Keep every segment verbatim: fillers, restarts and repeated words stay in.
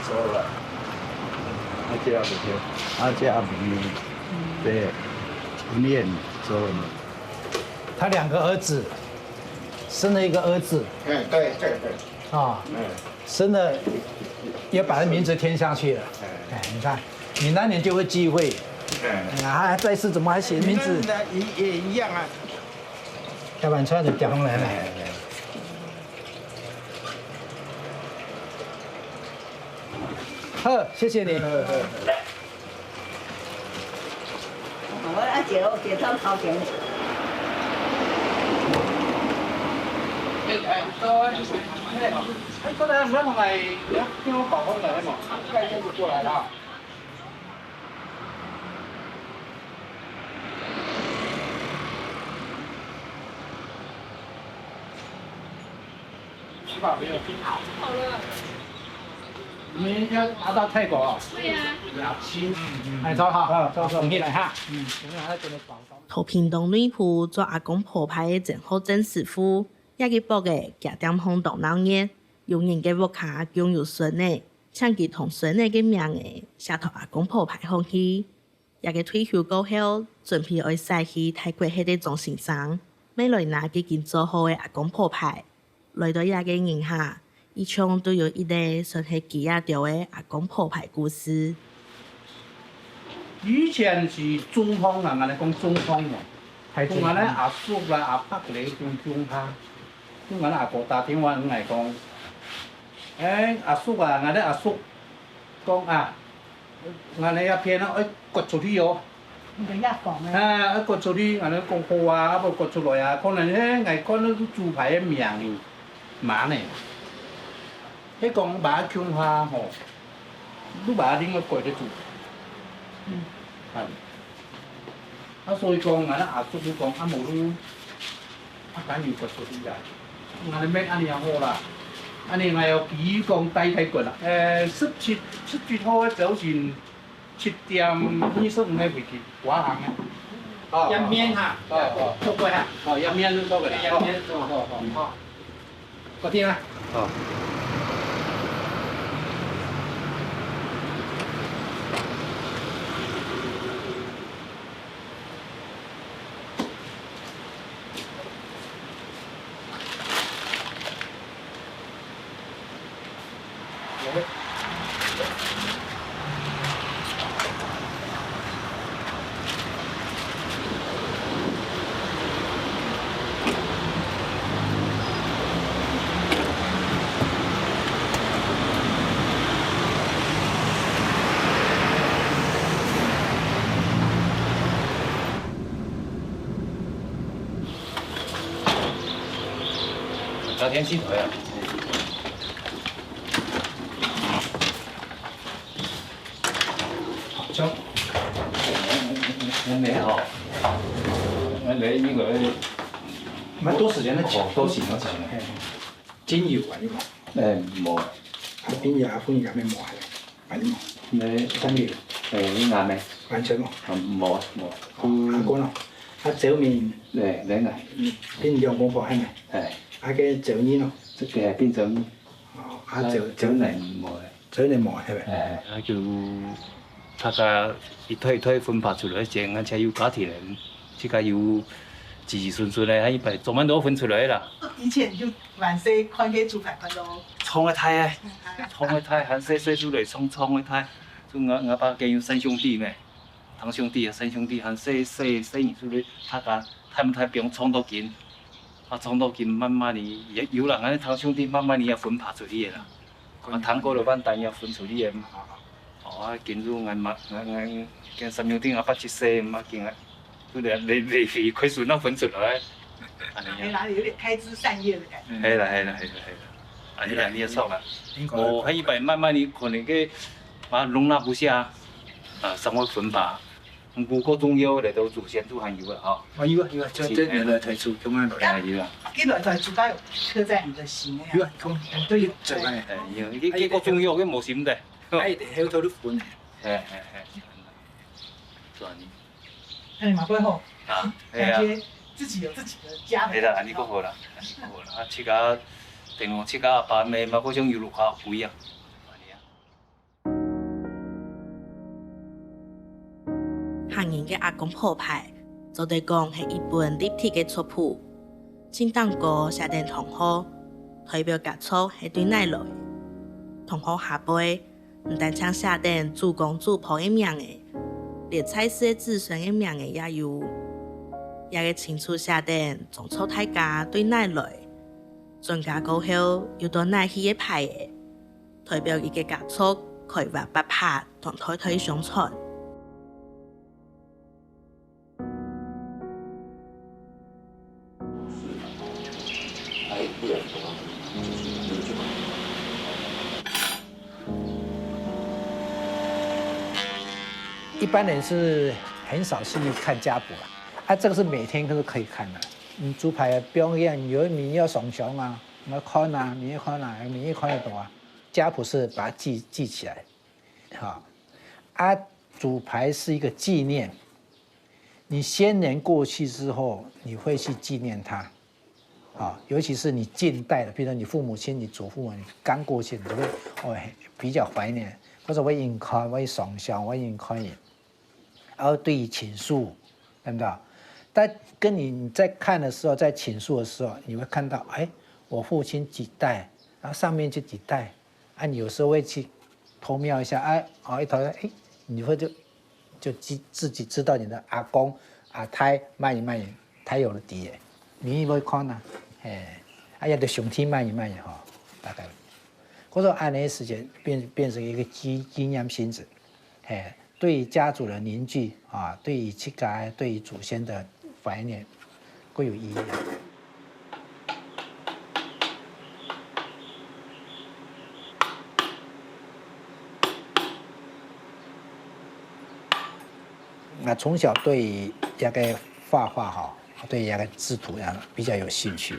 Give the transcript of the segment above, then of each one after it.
做了，啊，这样子就，啊，这样子，对，很严重。他两个儿子，生了一个儿子，哎，对，对，对。啊，哎。生了，也把他名字添上去了。哎。哎，你看，你那年就会忌讳，哎。哎，啊，在世怎么还写名字？你们也，也一样啊。要不然穿着假风来了。哎，哎，哎。 好，谢谢你。我要解，解套考卷。哎，哎，各位，哎，哎，刚才我们来，你要听我保护的嘛，现在就过来了。 起码没有。好了。你们要拿到泰国啊？对呀。两千。嗯，嗯。哎，走好，啊，走，走。送起来哈。嗯，我们还要给他找找。在屏東內埔做阿公婆牌个曾厚正師傅，這个駁仔，厥店項當鬧熱，有人个屋下降有孫仔，請佢同孫仔个名仔寫到阿公婆牌項去。 這个退休過後，準備愛徙去泰國歇个鍾先生，乜來拿佢今做好个阿公婆牌。來到這个人下，一場都有一个算係幾啊條个阿公婆牌故事。以前是中風啊，𠊎來講中風哦。係中風。同𠊎个阿叔啦、阿伯咧，中中下，同𠊎个阿哥打電話來講，哎，阿叔啊，𠊎个阿叔講啊， 𠊎等這片啊，愛割出去哦。你等下講个。啊，愛割出去，𠊎等講好啊，啊，無割出來啊，可能係𠊎看到豬排个名呢，嘛呢。係講把它共下吼，你把它另外割得出。嗯。啊。 啊，所以講，𠊎等阿叔就講，啊，無就，啊，趕緊割出去啊。𠊎等乜恁樣好啦。恁樣𠊎有比喻講大概割啦。呃，十七，十七號个朝晨，七點二十五个位置，華航个。哦，一面哈，哦，哦。做過哈。哦，一面就做過了。一面做過。哦，哦，哦。 確定啊？好。聊天气怎么样？好，行。恁樣吼，恁樣應該，蠻多時間个。哦，都行，都行。嘿，精油啊，有無？哎，無。啊，冰油啊，粉油啊，無啊。 還有無？你，三月。哎，你啱咩？完全無。啊，無啊，無啊。哦，嗯。啊，講咯，啊，酒面，哎，你啱。嗯，變兩公婆係咪？哎。啊，个酒人咯。這個變酒人。哦，啊，酒，酒人無咧。酒人無係咪？哎。啊，就大家一代一代分派出來，先，而且有家庭咧，自家有子子孫孫咧，啊，一擺做滿都分出來啦。以前就 還細看个豬排看到。長个大个，嗯，哎。長个大，還細細出來，長長个大。就𠊎，𠊎爸佢有三兄弟咩，堂兄弟啊，三兄弟還細細細人出來，大家大毋大，放長到今，啊，長到今慢慢个，也有啦，𠊎堂兄弟慢慢个也分派出去个啦。啊，堂哥老闆單也分出去个。哦，啊，今就𠊎嘛，𠊎，𠊎，跟三兄弟啊，八七歲，嘛，今啊， 就來，來，來，開始那分出來。哎呀，有點開枝散葉的感覺。係啦，係啦，係啦，係啦。哎呀，你也錯了。應該哦，還一擺慢慢的可能个，啊，容納不下，啊，生活分派。毋過過重要，來到祖先都還有了哈。哦，有啊，有啊，這，這年來退出，中央來。哎，有啊。今來退出，他有刻在你的心呀。有啊，對，有，這個。哎，有，這，這個重要，這無心的。哎，得後頭都分的。哎，哎，哎。是啊，你 哎，嘛過好，啊，係啊。感覺自己有自己的家的感覺。係啦，恁樣過好啦，恁樣過好啦。啊，自家，等於自家阿爸阿姆嘛，好像有落下後背啊。阿公婆牌做得講係一本立體个族譜，正頂高寫等堂號，代表家族係對哪來。堂號下背，毋單淨寫等祖公祖婆个名仔，連在世个子孫个名仔也有。這个清楚寫等宗族大家對哪來，轉家過後又到哪去个牌仔，代表一个家族開發八百同代代相傳。 一般人是很少去看家谱啦，啊，這個是每天都是可以看的。你祖牌表演，有的你要上香啊，你要看啊，你要看啊，你要看得懂啊。家譜是把它記，記起來，哈。啊，祖牌是一個紀念，你先人過去之後，你會去紀念他。 啊，尤其是你近代的，比如說你父母親、你祖父母，你剛過世，你就會，哦，比較懷念，或者會去看，會去上香，會去看佢，然後對於情緒，對不對？但跟你，你在看的時候，在傾訴的時候，你會看到，哎，我父親幾代，然後上面這幾代，啊，你有時候會去偷瞄一下，哎，哦，一頭，哎，你會就，就自，自己知道你的阿公、阿太，麼人麼人，太有了底耶。你會看啊，嘿，啊，也就兄弟麼人麼人吼，大概。或者按呢時間變，變成一個紀，紀念性質，嘿，對於家族的凝聚啊，對於自家，對於祖先的懷念，會有意義啊。 𠊎從小對於這個畫畫吼，對於這個製圖啊比較有興趣。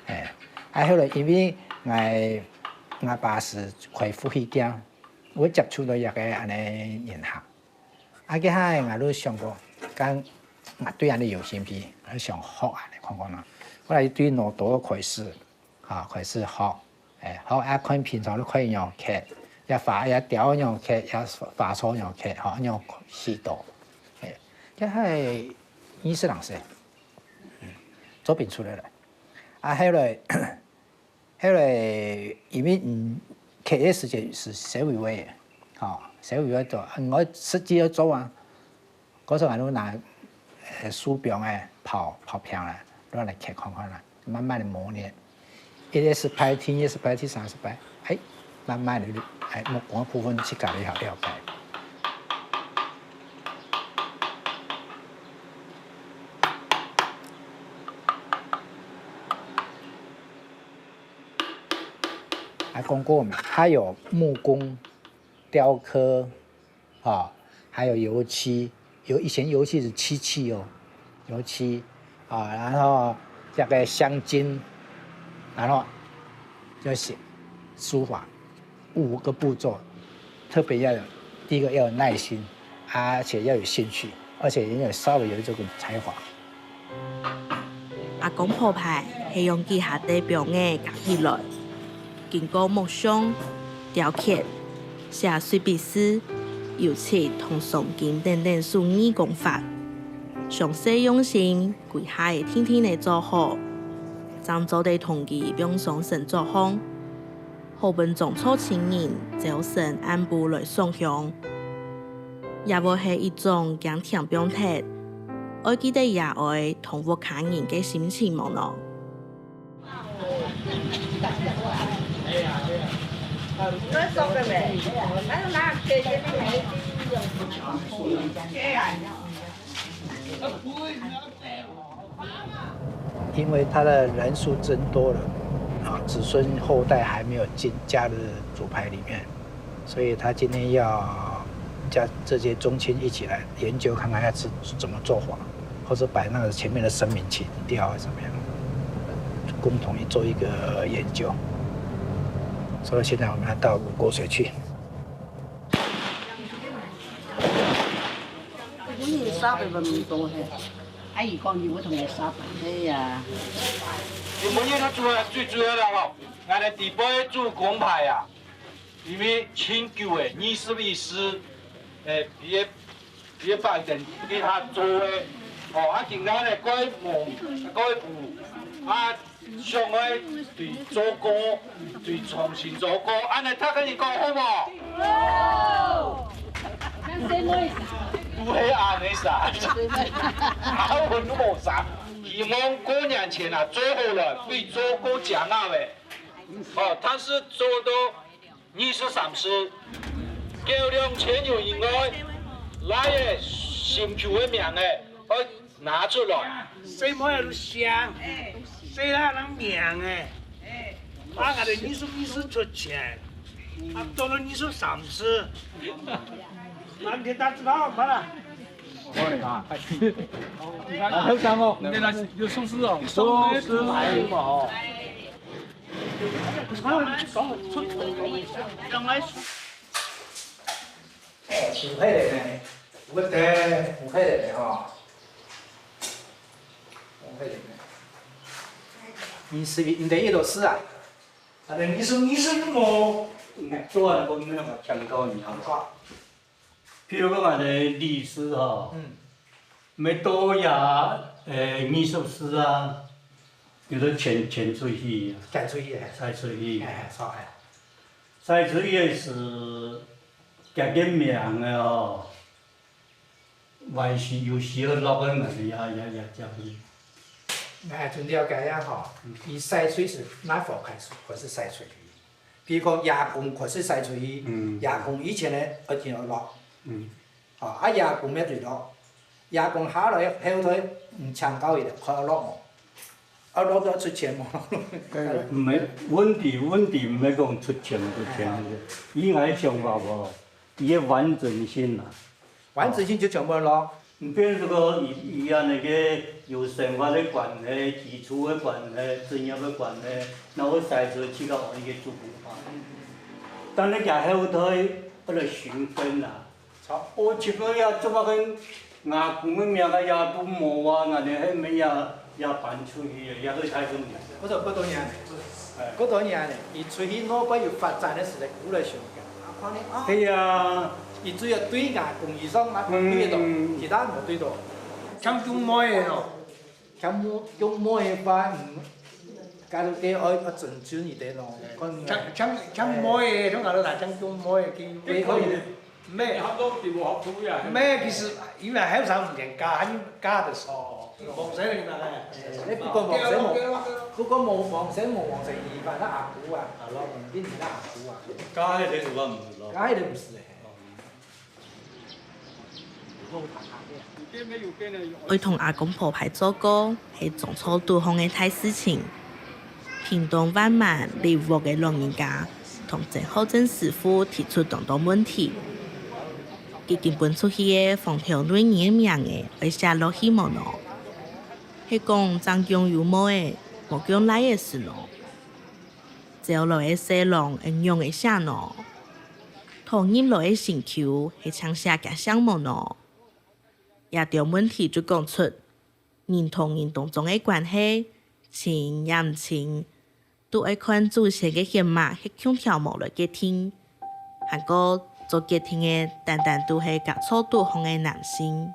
哎，啊，後來因為𠊎，𠊎爸係開福氣店，𠊎接觸到這個恁呢人客。啊，該下𠊎都想過，講𠊎對恁呢有興趣，𠊎想學恁呢看看啦。後來對老多開始，啊，開始學。 哎，好，愛看平常都可以仰刻，也花，也雕仰刻，也花草仰刻，吼，仰許多。哎，這還二十零歲，嗯，作品出來了。啊，後來，後來，因為，嗯，刻个時間係細微微个，吼，細微微个做，啊，𠊎實際要做啊， 該時候𠊎就拿，呃，手錶个跑，跑表啦，拿來刻看看啦，慢慢个磨練。一个失敗，第二个失敗，第三个失敗，哎，慢慢个，哎，目光个部分自家了，了解。啊，講過嘛，還有木工、雕刻， 啊，還有油漆，有，以前油漆係漆器哦，油漆，啊，然後這個鑲金，然後就寫書法，五個步驟，特別要有，第一個要有耐心，而且要有興趣，而且也要稍微有這種才華。 阿公婆牌係用幾下垤表仔夾起來，經過木匠、雕刻、寫水筆字、油漆同上金等等手藝工法，詳細用心，歸下仔定定仔做好，正做得同佢放上神桌項。 好分宗族親人朝晨暗晡來上香，也會係一種驚添放忒，愛記得爺哀同屋下人个心情無呢？ 因為他的人數增多了，啊，子孫後代還沒有進，加入祖牌裡面，所以他今天要叫這些宗親一起來研究看看要怎，怎麼做法，或者把那個前面的神明請掉啊，怎麼樣，共同做一個研究。所以現在我們要到滷鍋水去。 阮个沙白嘛毋多嘿。啊，伊講伊有同个沙白。哎呀，你問伊較主要，最主要啦吼，𠊎个底背做公牌啊，因為清朝个二十一世，誒，伊个這擺等一下做个，哦，啊，今仔日該無，該有，啊，想愛對做歌，對重新做歌，恁呢大家你講好無？好！毋係恁呢啥，阿文都無啥，希望過年前啊，做好了，對做歌講啊喂。哦，但是做到 二十三歲，夠兩千元以外，來个心臼个名仔，愛拿出來。細妹仔就想，細人人名仔，啊，𠊎兜二十二歲出錢，啊，到了二十三歲，啊，你打字好，好了。啊，好香哦。你那有寿司哦。寿司来嘛哦。 哎，真係个呢，有个得，有个呢吼，有个呢。你是你的一个事啊？啊，你是你是我，做完工没有讲到你好不好？ 譬如講，𠊎兜律師吼，嗯。每到也，呃，二十四啊，有个錢，錢出去啊，錢出去，嘿。使出去。嘿，嘿，著，嘿。使出去个時，佢个名个吼，還是有時候落个，也，也，也，也，哎，真了解啊吼，嗯。佢使出去是哪方开始，还是使出去？ 比如講，夜工確實使出去，嗯。夜工以前呢，一定愛落。嗯。啊，啊，夜工乜對落，夜工下來後頭，嗯，請教佢个，看愛落無？啊，落到出錢無？對。毋係，問題，問題毋係講出錢毋出錢，哎。以𠊎个想法吼，佢个完整性啊。 完整性就全部落。你變成个，佢，佢啊，該个有生活个關係、基礎个關係、職業个關係，然後使出自家个一个主文化。但係佢後代，愛來尋根啊。著。哦，這个也做麼个，阿公个名个也都無啊，𠊎兜係毋係也，也搬出去个，也都太重要。不是，不多年，哎。不多年呢，佢出去外背有發展个時代，過來想个。 啊，看呢，啊。係啊。佢主要對外公以上，啊，嗯。對得到，其他無對到。請種妹仔咯。請種妹仔个話，嗯，假如佢愛，愛尊重你兜咯，看。請，請，請妹仔，通常都係請種妹仔，佢，佢可以。佢可以。 毋係。差不多地步好出呀。毋係，其實因為後生毋肯嫁，還嫁得少，望生个嘛。哎，你不過望生無，不過無望生無望生，伊嘛，那阿姑啊，啊，老公，你那阿姑啊。嫁个就係毋咯。嫁个就毋係。愛同阿公婆牌做工，係種草肚項个大事情。 屏東萬巒笠屋个老人家同曾浩正師傅提出當多問題。佢根本出去个，房頭內人个名仔愛寫落去無呢？係講正降有妹仔，無降倈仔時呢？招來个婿郎愛仰仔寫呢？討入來个新舊係淨寫厥姓無呢？這兜問題就講出， 人同人當中个關係，親也毋親，都愛看祖先个血脈係共條無來決定。還過做決定个，單單都係該草肚項个男性。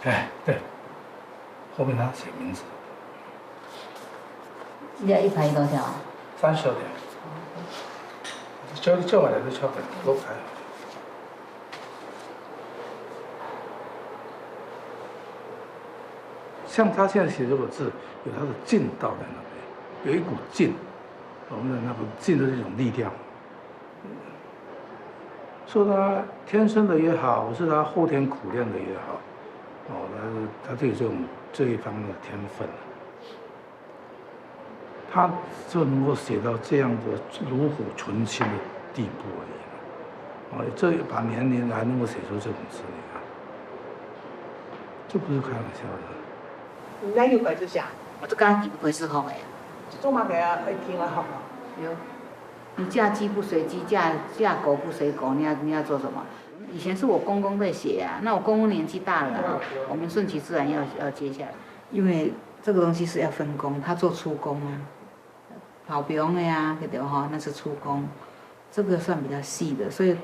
哎，对，后面他写名字。你要一排多少啊？三十二点。就就买来就敲本，多排。像他现在写这个字，有他的劲道在那边，有一股劲，我们的那个劲的一种力量。 说他天生的也好，是他后天苦练的也好，哦，他是他就有这种这一方面的天分，他就能够写到这样的炉火纯青的地步而已。哦，这一把年龄还能够写出这种字来啊，这不是开玩笑的。你那个鬼是啥？我就刚刚以为是红的，做嘛给啊，会听啊，好吗？有。 你嫁鸡不随鸡，嫁嫁狗不随狗，你要你要做什么？以前是我公公在写啊，那我公公年纪大了啊，我们顺其自然要要接下来，因为这个东西是要分工，他做粗工啊，跑兵的啊，对不对哈？那是粗工，这个算比较细的，所以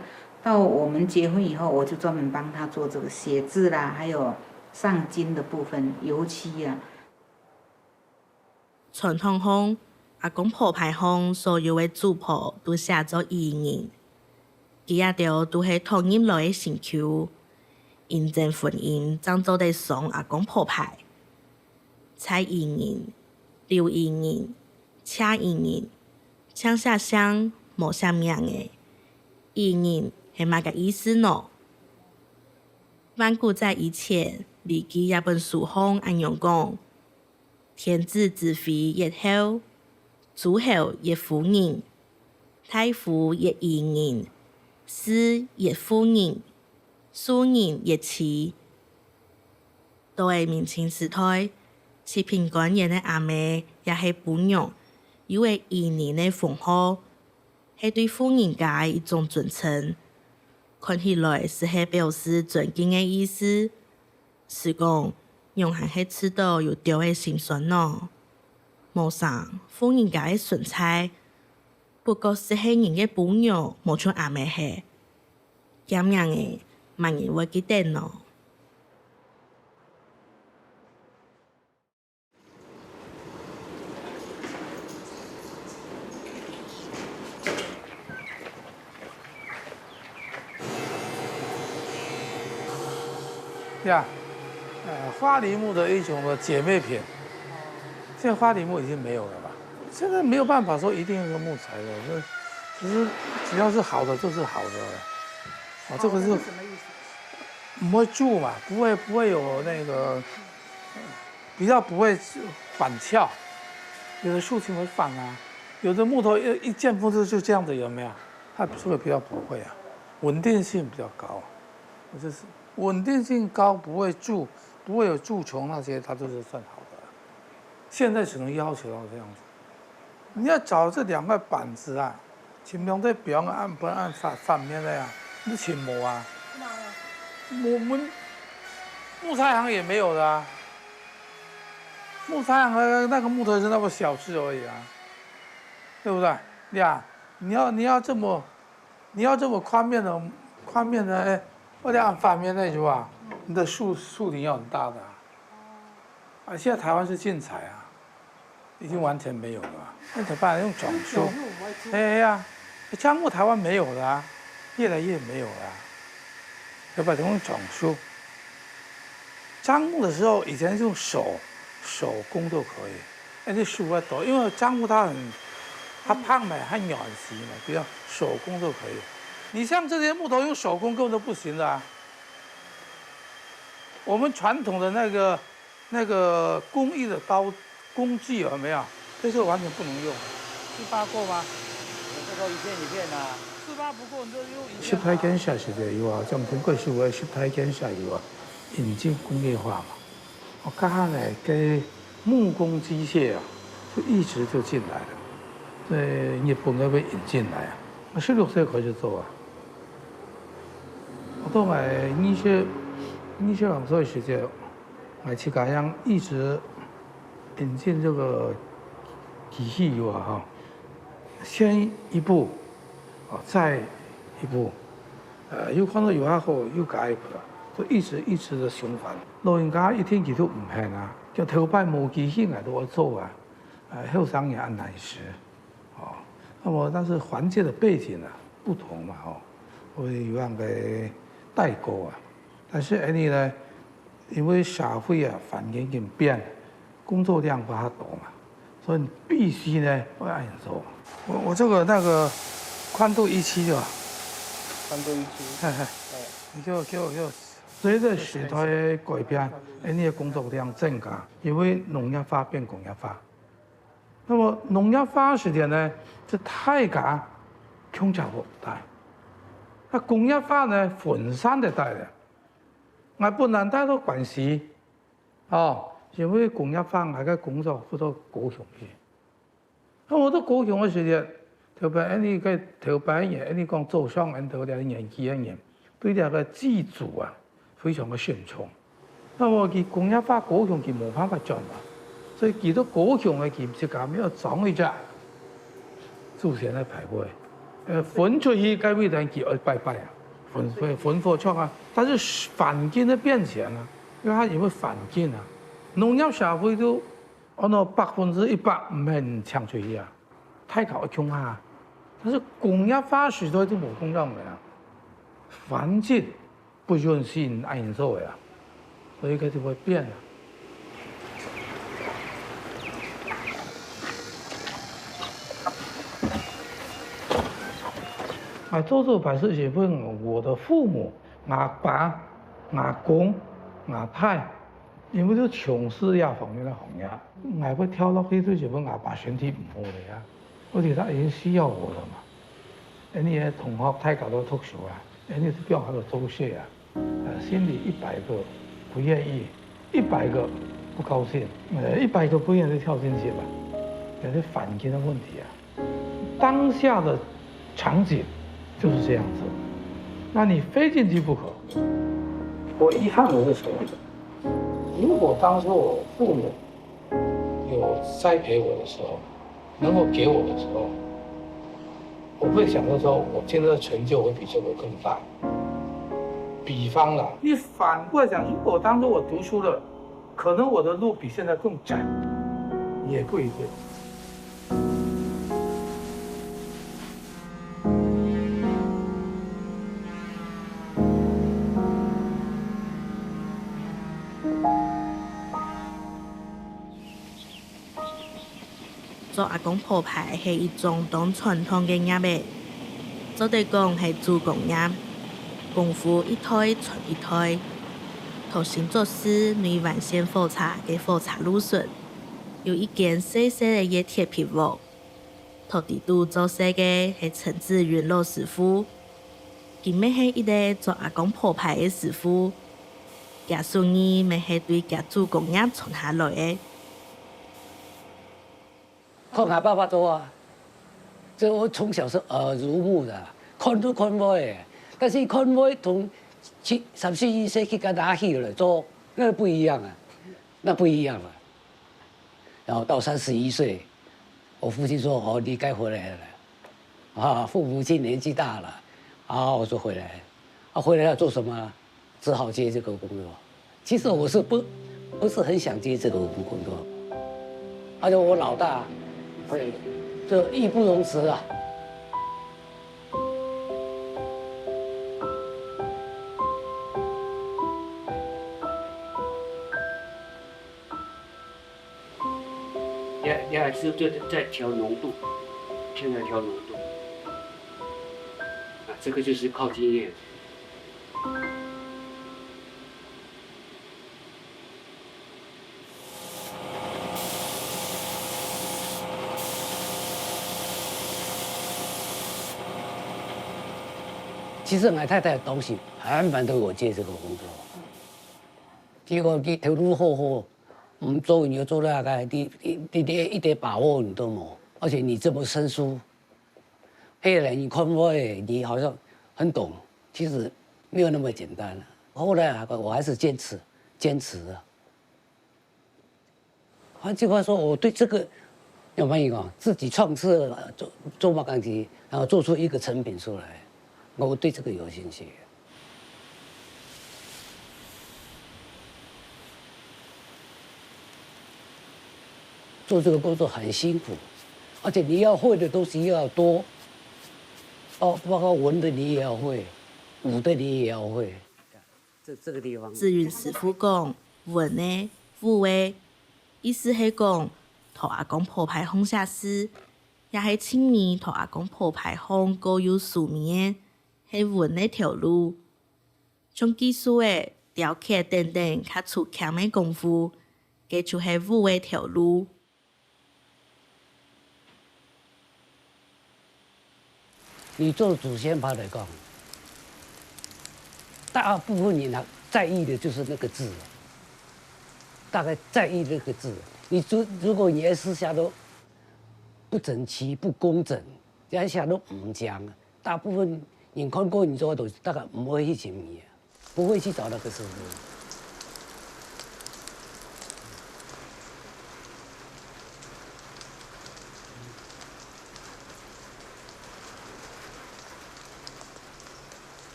到我们结婚以后，我就专门帮他做这个写字啦，还有上金的部分，油漆啊， 传统上，阿公婆牌項所有个主婆都寫做姨娘，佢兜都係討入來个心臼，因爭婚姻正做得上阿公婆牌。蔡姨娘、劉姨娘、謝姨娘，淨寫姓無寫名个，姨娘係麼个意思呢？萬古在以前，禮記這本書項恁樣講： 天子之妃越后，諸侯越夫人，大夫越姨娘，士越婦人，庶人越妻。到了明清時代，七品官員个阿姆也係餔娘，有了姨娘个封號，係對婦人家个一種尊稱，看起來斯係表示尊敬个意思。 試講，仰還係試著有兜仔心酸呢？無成，婦人家个存在，不過斯係人个餔娘，無像阿姆係。厥名仔，麼人會記得呢？ 呀，呃，花梨木的一种的姐妹品，现在花梨木已经没有了吧？现在没有办法说一定要用木材的，这只是只要是好的就是好的了。哦，这个是什么意思？不会蛀嘛，不会不会有那个，比较不会反翘。有的树情会反啊，有的木头一一见风就就这样子，有没有？它这个比较不会啊，稳定性比较高。 就是稳定性高，不会蛀，不会有蛀虫那些，它就是算好的了。现在只能要求到这样子。你要找这两块板子啊，请两对表按不按反反面的呀，你请我啊。我们木材行也没有的啊，木材行的那个木头是那么小只而已啊，对不对？呀，你要你要这么 你要这么宽面的，宽面的，哎，或者按反面那种啊，你的树树林要很大的啊。啊，现在台湾是禁采啊，已经完全没有了啊。那怎么办？用樟树。哎呀，樟木台湾没有了啊，越来越没有了啊。要不然用樟树。樟木的时候，以前用手手工都可以， 而且树会多，因为樟木它很，它胖嘛，它软细嘛，比较手工都可以。你像这些木头用手工根本都不行的啊。我们传统的那个那个工艺的刀工具有没有？这些完全不能用。四八够吗？这都一片一片啊。四八不够，你就用一片啊。十大建设是这有啊，像陈贵树的十大建设有啊，引进工业化嘛。 哦，該下呢，該木工機械啊，就一直就進來了。在日本那邊引進來啊，我十六歲開始做啊。我到𠊎二十，二十零歲時節，𠊎自家樣一直引進這個機器有啊哈，先一步，啊，再一步，呃，又看到有較好，又加一步啦。就一直一直的循环。老人家一定佢都毋肯啊，就頭擺無機會，𠊎都愛做啊，呃，後生人恁難食，哦，那麼但是環境的背景啊不同嘛，吼，會有樣个代溝啊。但是恁呢呢，因為社會啊環境緊變，工作量比較多嘛，所以你必須呢愛恁樣做。我我這個那個寬度一七就好。寬度一七。嘿嘿，你給我給我給我。隨著時代个改變，恁呢个工作量增加，因為農業化變工業化。那麼農業化時間呢，就大家共下屋戴。那工業化呢，分散个戴了。𠊎本來戴到關西，哦，因為工業化，𠊎个工作搬到高雄去。 啊𠊎到高雄个時節，頭擺恁呢个頭擺人，恁呢講做上恁頭个年紀个人，對這个祭祖啊，非常个慎重。那麼佢工業化高雄佢無辦法轉嘛，所以佢到高雄个佢自家愛裝一隻祖先个牌位，呃，分出去該位等佢愛拜拜啊，分分分火葬啊。但是環境个變遷啊，因為佢因為環境啊，農業社會都 安到百分之一百毋肯請出去啊，大家愛共下。但是工業化時代就無共樣了啊，環境不允許恁樣做个啊，所以佢就會變啊。啊，做這擺事情分𠊎个父母、𠊎爸、𠊎公、𠊎太， 因為就從事這方面个行業，𠊎會跳落去，就因為𠊎爸身體毋好了呀。而且佢已經需要𠊎了嘛。恁呢个同學大家都讀書啊，恁呢就放佢做事啊，呃，心裡一百個不願意，一百個不高興，呃，一百個不願意跳進去吧，這係環境个問題啊。 當下的場景就是這樣子，那你非進去不可。我遺憾的是什麼？如果當初我父母有栽培我的時候，能夠給我的時候，我會想到說，我今天的成就會比這個更大。比方啦，你反過來想，如果當初我讀書了，可能我的路比現在更窄，也不一定。 做阿公婆牌係一種當傳統个業仔，做得講係祖公業，功夫一代傳一代。在新竹市內灣線火車个火車路脣，有一間細細个鐵皮屋，在裡肚做事个係陳子雲老師傅。 佢乜係一個做阿公婆牌个師傅，厥手藝乜係對厥祖公業傳下來个。看𠊎爸爸做啊，這我從小是耳濡目染，看都看會个。但是看會同七、三十一歲去跟他去了做，那不一樣啊，那不一樣了。然後到三十一歲，我父親說：「哦，你該回來了。」啊，父母親年紀大了，啊，我就回來。啊，回來要做什麼呢？只好接這個工作。其實我是不，不是很想接這個工作，而且我老大，哎，這義不容辭啊。 也也還是在在調濃度，現在調濃度。啊，這個就是靠經驗。其實我太太當時還蠻多我接這個工作，結果佢頭路好好， 嗯，做你就做到大概，你你你你一點把握你都沒有，而且你這麼生疏，黑人你看不會，你好像很懂，其實沒有那麼簡單啊。後來啊，我還是堅持堅持啊。換句話說，我對這個有沒有講自己創設做做木工機，然後做出一個成品出來，我對這個有興趣。做这个工作很辛苦，而且你要会的东西又要多，哦，包括文的你也要会，武的你也要会。这这个地方，志云師傅講，文个、武个，意思係講，同阿公婆牌項寫字，也係盡尾同阿公婆牌項較有手尾个，係文个頭路。 像技術个、雕刻等等較粗輕个功夫，該就係武个頭路。你做祖先牌來講，大部分人啊在意的就是那个字，大概在意那个字。你如如果你的字寫都不整齐、不工整，這樣寫都毋靚，大部分人看過你做的東西，大概毋會去尋你。 不會去找那个师傅。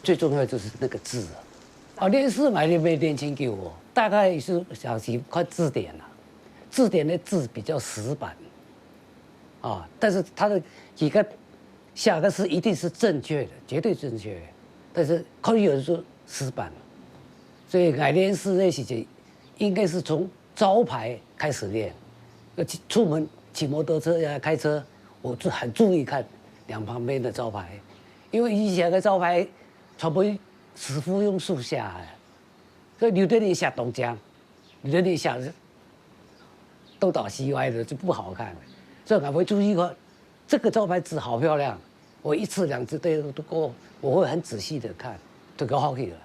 最重要就是那个字啊。哦，練字嘛，你没练清楚哦，大概是想去看字典啊，字典的字比较死板，啊，但是它的几个下个字一定是正确的，绝对正确的，但是可能有的时候死板了。所以我练字的时节，应该是从招牌开始练。要去出门骑摩托车呀、开车，我就很注意看两旁边的招牌，因为以前的招牌全部师傅用手写的，所以有的人写东江，有的人写东倒西歪的就不好看。所以我会注意看这个招牌字好漂亮，我一次两次对都过，我会很仔细的看，这个好看了。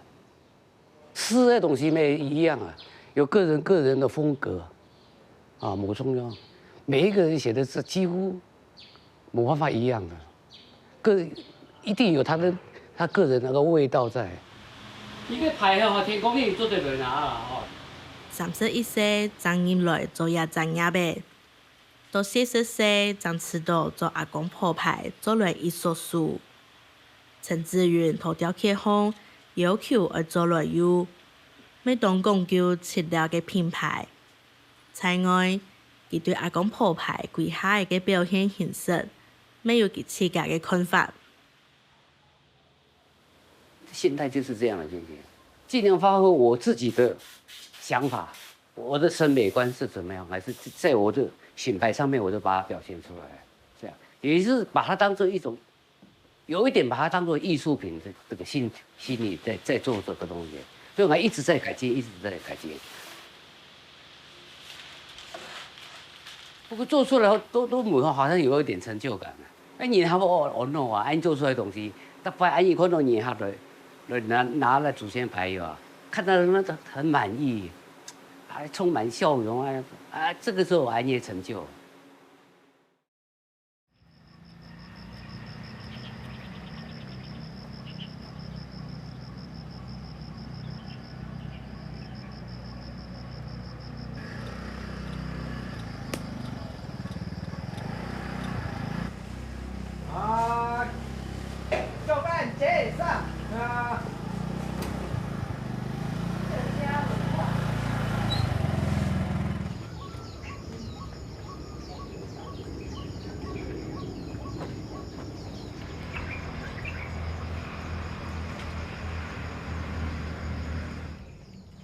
字的东西没一样啊，有个人个人的风格啊，某种样，每一个人写的字几乎没办法一样的，个一定有他的他个人那个味道在。一个牌吼，天公爷做得人啊吼。三十一歲正入來做這專業个，到四十歲正知道做阿公婆牌做來一縮手。陳子雲在雕刻項要求愛做來有，乜當講究質料个品牌。在外，佢對阿公婆牌歸下个表現形式，乜有佢自家个看法。 现在就是这样的情形，尽量发挥我自己的想法，我的审美观是怎么样，还是在我的品牌上面，我就把它表现出来，这样也是把它当做一种，有一点把它当做艺术品的这个心心理在在做这个东西，所以我一直在改进，一直在改进。不过做出来后都都没有，好像有一点成就感啊。 哎，人客哦哦喏啊，恁做出来个东西，逐擺恁樣看到人客來來拿拿來祖先牌喲，看到那个很满意，还充满笑容啊啊，这个时候我还有成就。 啊，小班接上啊。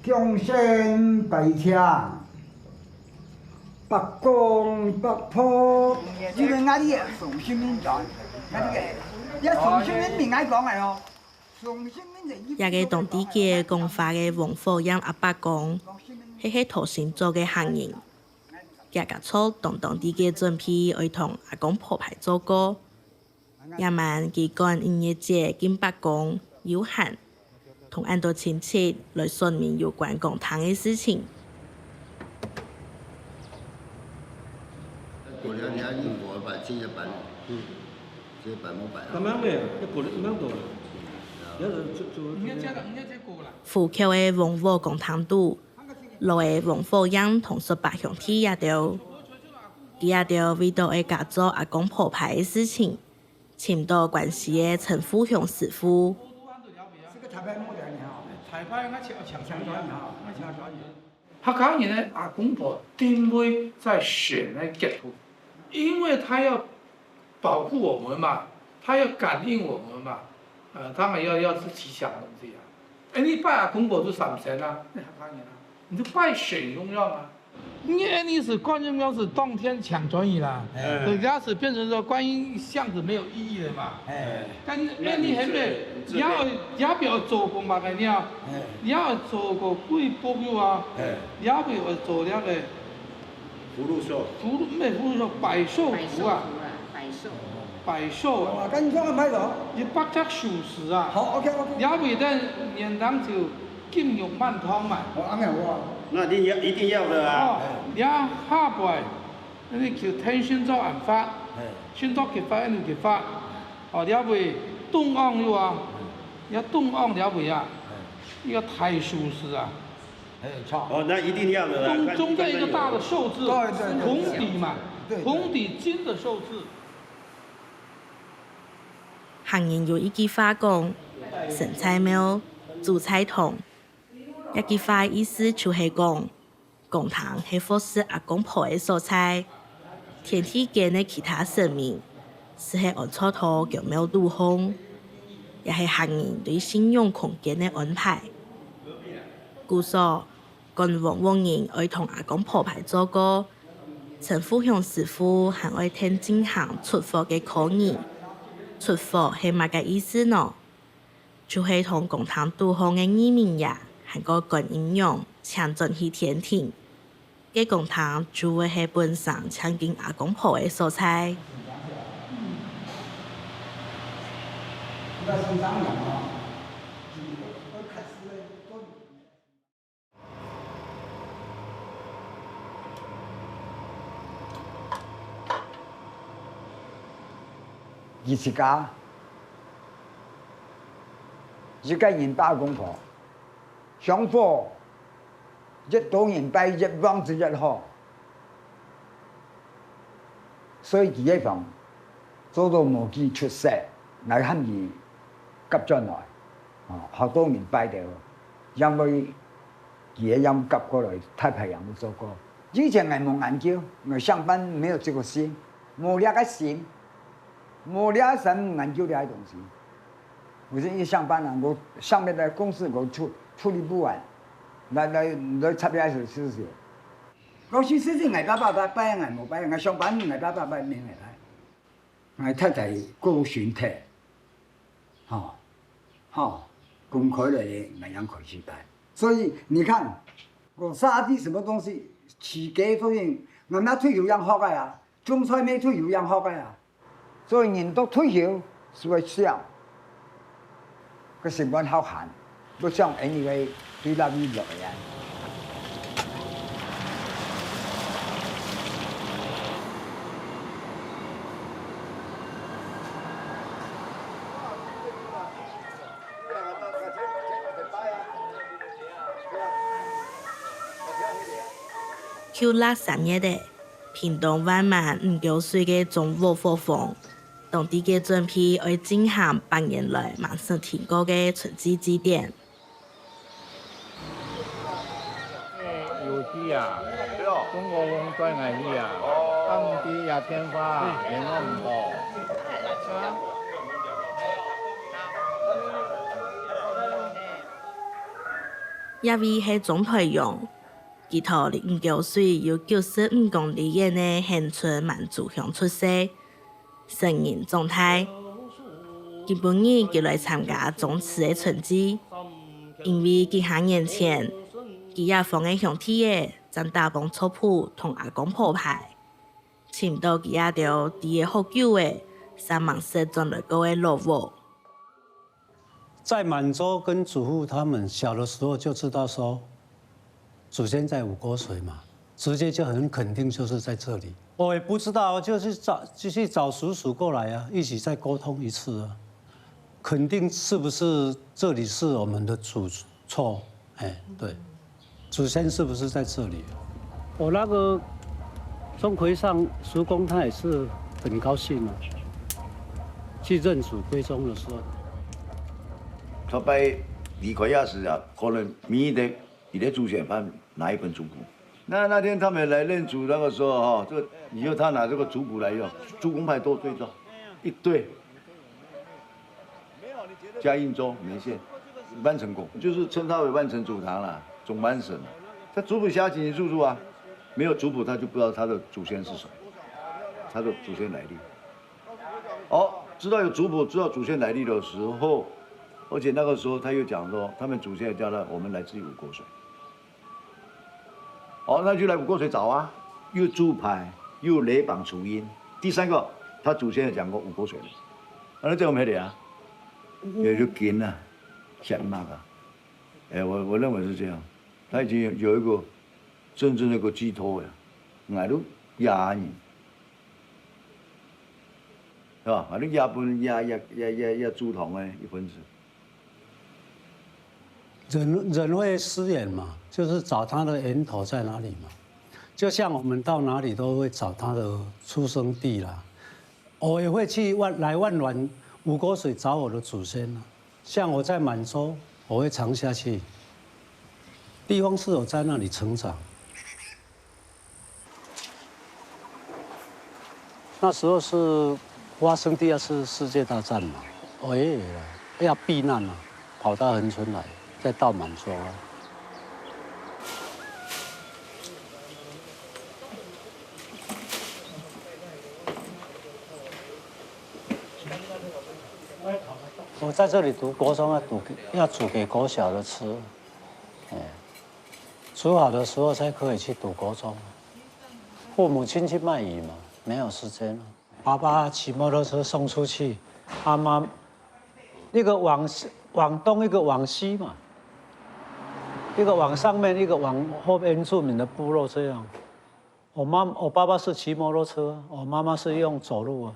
江山百强，百公百婆，因为俺哩个崇信人，俺哩个，也崇信人民来讲个哦，崇信人民。這个當地个講話个黃火炎阿伯講，係係頭先做个客人，佢个著當當地个準備，愛同阿公婆牌做過。 這滿佢趕音樂節金伯公有閒，同恁多親戚來說明有關公廳个事情。過兩天英國把這些搬，嗯，這些搬木板。慢慢的，要過了，慢慢的。要是就就應該加的，應該加過了。府口个黃火公廳肚，老个黃火炎同叔伯兄弟這兜，佢這兜為到愛加做阿公婆牌个事情， 尋到關西个陳富雄師傅。客家人个阿公婆定位在神个角度，因為他要保護我們嘛，他要感應我們嘛，呃，當然要，要是吉祥的東西啊。哎，你拜阿公婆就三牲啊，你客家人啊，你就拜神重要啊。因為你是觀音廟是當天請轉去啦，哎。人家是變成說觀音像是沒有意義的嘛。哎。但是，哎，你很美，你要，也不要做過嘛，你要，哎。你要做過鬼屋有啊，哎。也不要做那個 福祿壽。福祿，毋係福祿壽，百壽圖啊。百壽圖啦，百壽。百壽啊。哇，跟你講安排了。一百隻壽司啊。好，OK，OK。了尾等年當就金玉滿堂嘛。哦，安排好啊。那一定要，一定要的啊。哦，了下擺，那你就天神做安法，哎。神做吉法，安吉法。哦，了尾中央有啊，要中央了尾啊，哎。一個大壽司啊。 哎，錯。哦，那一定要的啦，中，中間一個大的壽字，對，對，對，紅底嘛，對，對。紅底金的壽字。客人有一句話講，神在廟，祖在堂。這句話意思就係講，公廳係服侍阿公婆个所在，天地間个其他神明，就係安坐到公廟肚項，也係客人對信仰空間个安排。故所， 官方屋人愛同阿公婆牌做過，陳富雄師傅還愛𢯭進行出火个科儀。出火係麼个意思呢？就係同公廳肚項个義民爺還過觀音娘請轉去天庭，該公廳就會係本身淨敬阿公婆个所在。 佢自家一個人拜公婆，香火越多人拜，越旺就越好。所以佢个房做到無幾出色，𠊎喊佢合轉來，哦，好多人拜到，因為佢个樣合過來，太平洋都做過。以前𠊎無研究，𠊎上班沒有這個心，無這個心。 無這三五研究這个東西。我是一上班啊，我上面的公司我出，出力不完，來，來，來插這个事情。我是事情，𠊎爸爸拜，拜，𠊎無拜，𠊎上班，𠊎爸爸拜，沒𠊎拜。𠊎太太過身體，吼，吼，公開來，𠊎樣開始拜。所以你看，我殺的什麼東西，起雞所以，𠊎那退休樣學个啊，種菜沒退休樣學个啊。 做人到退休就會想，个心肝好閒，要想anyway對哪位落來啊。 舊曆三月个，屏東萬巒五溝水个中和火荒，當地个準備愛進行百年來吂曾聽過个春祭祭典。有去啊，中國風轉來去啊，放低壓天花，連弄唔好。這位係鍾培勇， 佢在離五溝水有九十五公里遠个恆春滿珠鄉出世，成人長大。今晡日佢來參加宗祠个春祭，因為幾下年前，佢這方个兄弟仔正打幫族譜同阿公婆牌，尋到佢這兜知仔好久仔，煞吂識轉來過个老屋。 在滿州跟祖父他們小的時候就知道說，祖先在五溝水嘛，直接就很肯定就是在這裡。我也不知道，就去找，就去找叔叔過來啊，一起再溝通一次啊，肯定是不是這裡是我們的祖厝？哎，對。 祖先是不是在這裡？我那個鍾馗上叔公，他也是很高興啊，去認祖歸宗的時候。頭擺離開這時啊，可能每日佢个祖先飯拿一本族谱。那那天他们来认祖那个时候哈，这以后他拿这个族谱来用，朱公派都对照，一对，嘉应州梅县，万城宫，就是称它为万城祖堂啦，总万神啊。他族谱写清清楚楚啊，没有族谱他就不知道他的祖先是谁，他的祖先来历。哦，知道有族谱，知道祖先来历的时候，而且那个时候他又讲说，他们祖先叫他我们来自于五沟水。哦，那就来五沟水找啊，又柱牌，又雷榜除音。第三个，他祖先也讲过五沟水的，啊，那这我们还得啊，也就跟啊，想那个，哎，我我认为是这样，他已经有有一个真正的一个寄托呀，俺都压你。 是吧？反正也不能也也也也也主动的一份子。人人会思源嘛，就是找它的源头在哪里嘛。就像我们到哪里都会找它的出生地啦，我也会去万来万峦五沟水找我的祖先啊。像我在满洲，我会常下去，地方是我在那里成长。 那时候是发生第二次世界大战嘛，哎，要避难嘛，跑到恒春来，再到满洲啊。我在这里读国中，要读要煮给国小的吃，哎，煮好的时候才可以去读国中。父母亲去卖鱼嘛，没有时间啊。爸爸骑摩托车送出去，阿妈一个往西往东，一个往西嘛，一个往上面，一个往后面原住民的部落这样。我妈我爸爸是骑摩托车，我妈妈是用走路啊。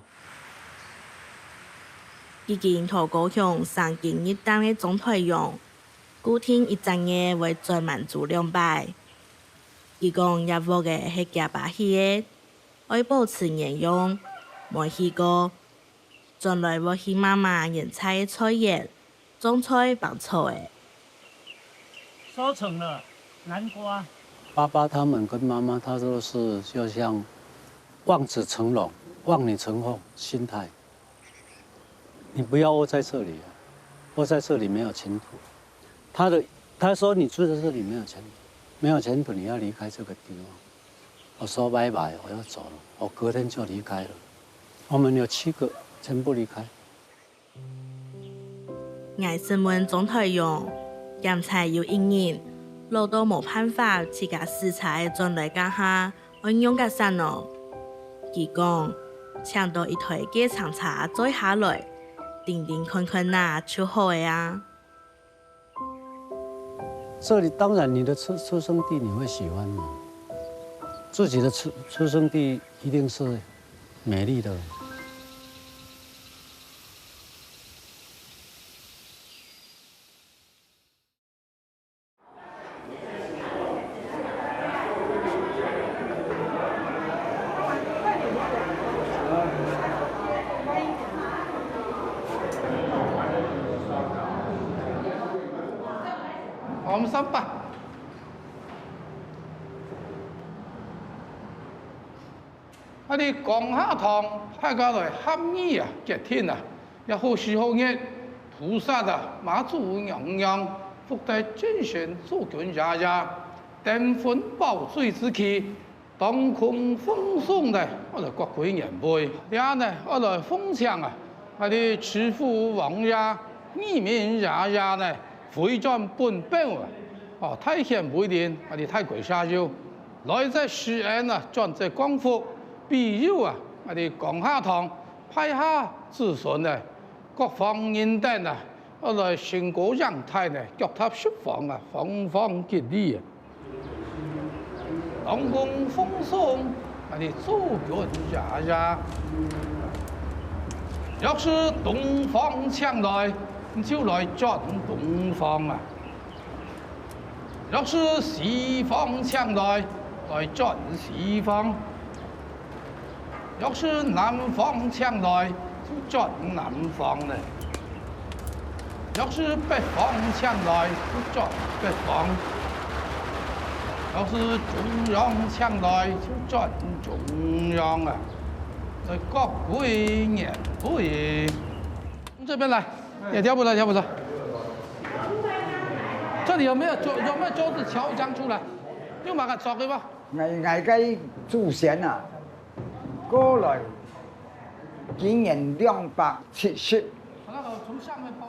已經在高雄生根入旦个莊太陽，固定一隻月會轉滿州兩擺。佢講這屋仔係厥爸起个，愛保持原樣，無起過，轉來會去媽媽原在个菜園，種菜挷草仔。收成了，南瓜。爸爸他们跟妈妈，他都是就像望子成龙、望女成凤心态。你不要窝在这里啊，窝在这里没有前途。他的他说你住在这里没有前途，没有前途，你要离开这个地方。我说拜拜，我要走了，我隔天就离开了。我们有七个全部离开。 𠊎識問莊太陽，檢采有一日，老到無辦法自家駛車仔轉來該下，愛仰結煞呢？佢講，請到一台計程車載下來，定定看看哪就好仔啊。這裡當然你的出出生地你會喜歡嘛，自己的出出生地一定是美麗的。 我們上班。 啊，這江夏堂大家來合議啊，決定啊，這好時好日，菩薩啊，媽祖娘娘，福德真仙祖君爺爺，登峰保水之期，當空奉送呢，愛來各歸原位。這呢，愛來奉請啊，啊，這知府王爺、義民爺爺呢，回轉本表啊，哦，大顯威靈，啊，這大歸社友。 來則施恩啊，轉則降福，庇佑啊，啊，這江夏堂，派下子孫呢，各方人等啊，愛來興高采烈呢，腳踏實房啊，方方吉利啊。當空奉送，啊，這祖君爺爺。若是東方請來，你就來轉東方啊。 若是西方請來，來轉西方；若是南方請來，就轉南方了；若是北方請來，就轉北方；要是中央抢来，就转中央啊，这各归原归。这边来，也调不来，调不来。这里有没有桌？有没有桌子？调一张出来，用马卡桌对吧？ 𠊎，𠊎个祖先啊，過來今年兩百七十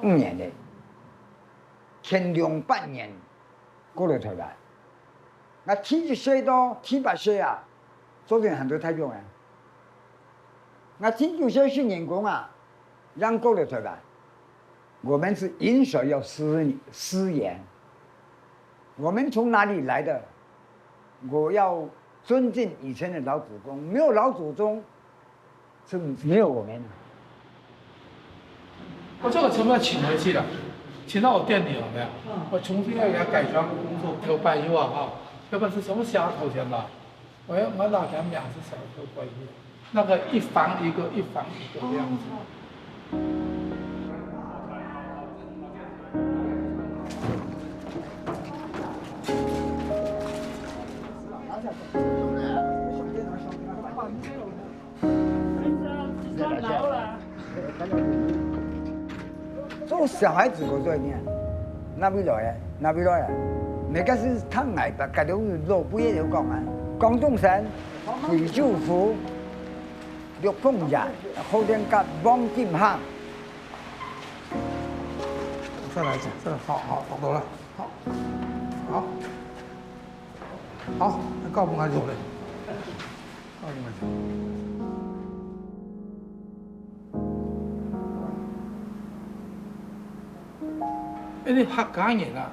五年了，前兩百年過來臺灣。𠊎第一歲到第八歲啊，做陣還在大陸啊。𠊎第九歲新年工啊，正過來臺灣。我們是因水要思，思源。 我們從哪裡來的？我要尊敬以前的老祖宗，沒有老祖宗，是沒有我們。我這個全部要請回去了，請到我店裡有沒有？我重新要給它改裝，做頭擺以後啊，哈，要不然是全部蝦頭钳吧。 我要，我拿给他们两只小车过去，那个一房一个，一房一个这样子。做小孩子个做呢，哪位來啊？哪位來啊？你該係聽𠊎把該兜老輩仔講啊，廣東省惠州府陸豐縣，好點甲黃金行。再來一次，再來，好，好，好多了，好，好，好，那告訴他有了，告訴他有。 因為客家人啊，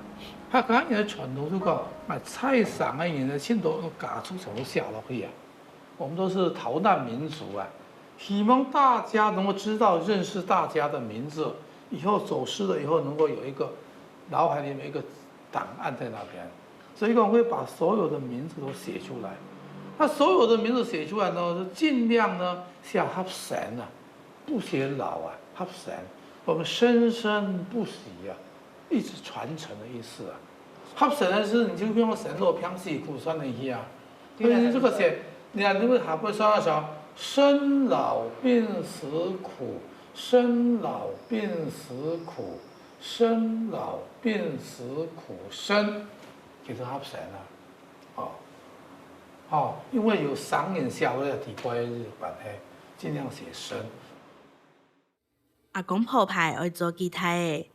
客家人个傳統就講，啊，在生个人呢，盡多家族全部寫落去啊。我們都是逃難民族啊，希望大家能夠知道、認識大家的名字，以後走失了以後，能夠有一個腦海裡面有一個檔案在那邊。 所以講會把所有的名字都寫出來。那所有的名字寫出來呢，就盡量呢寫合生啊，不寫老啊，合生。我們生生不息啊，一直傳承的意思啊。合生的意思，你就用生落平時苦酸的去啊。所以你這個寫，你看，你們還會算得上生老病死苦，生老病死苦，生老病死苦生。 其實合生啊。哦，哦，因為有生人寫落來，底背个關係，盡量寫生。阿公婆牌愛做幾大个？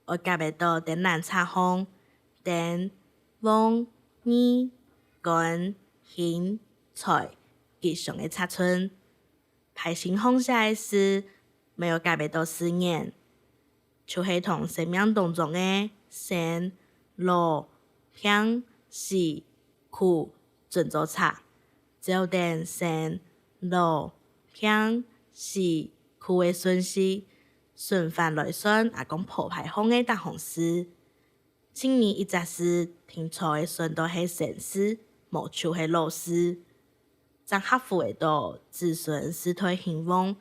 愛夾得到在蘭冊項，丁、黃、二、官、興、財、吉祥个尺寸。牌身項寫个字，乜愛夾得到字眼。 就係同生命當中个生、老、病、死、苦準做冊，照等生、老、病、死、苦个順序，循環來算阿公婆牌項个逐項字。盡尾一隻字，定著會算到係生字，無就係老字。 正合乎得到子孫世代興旺、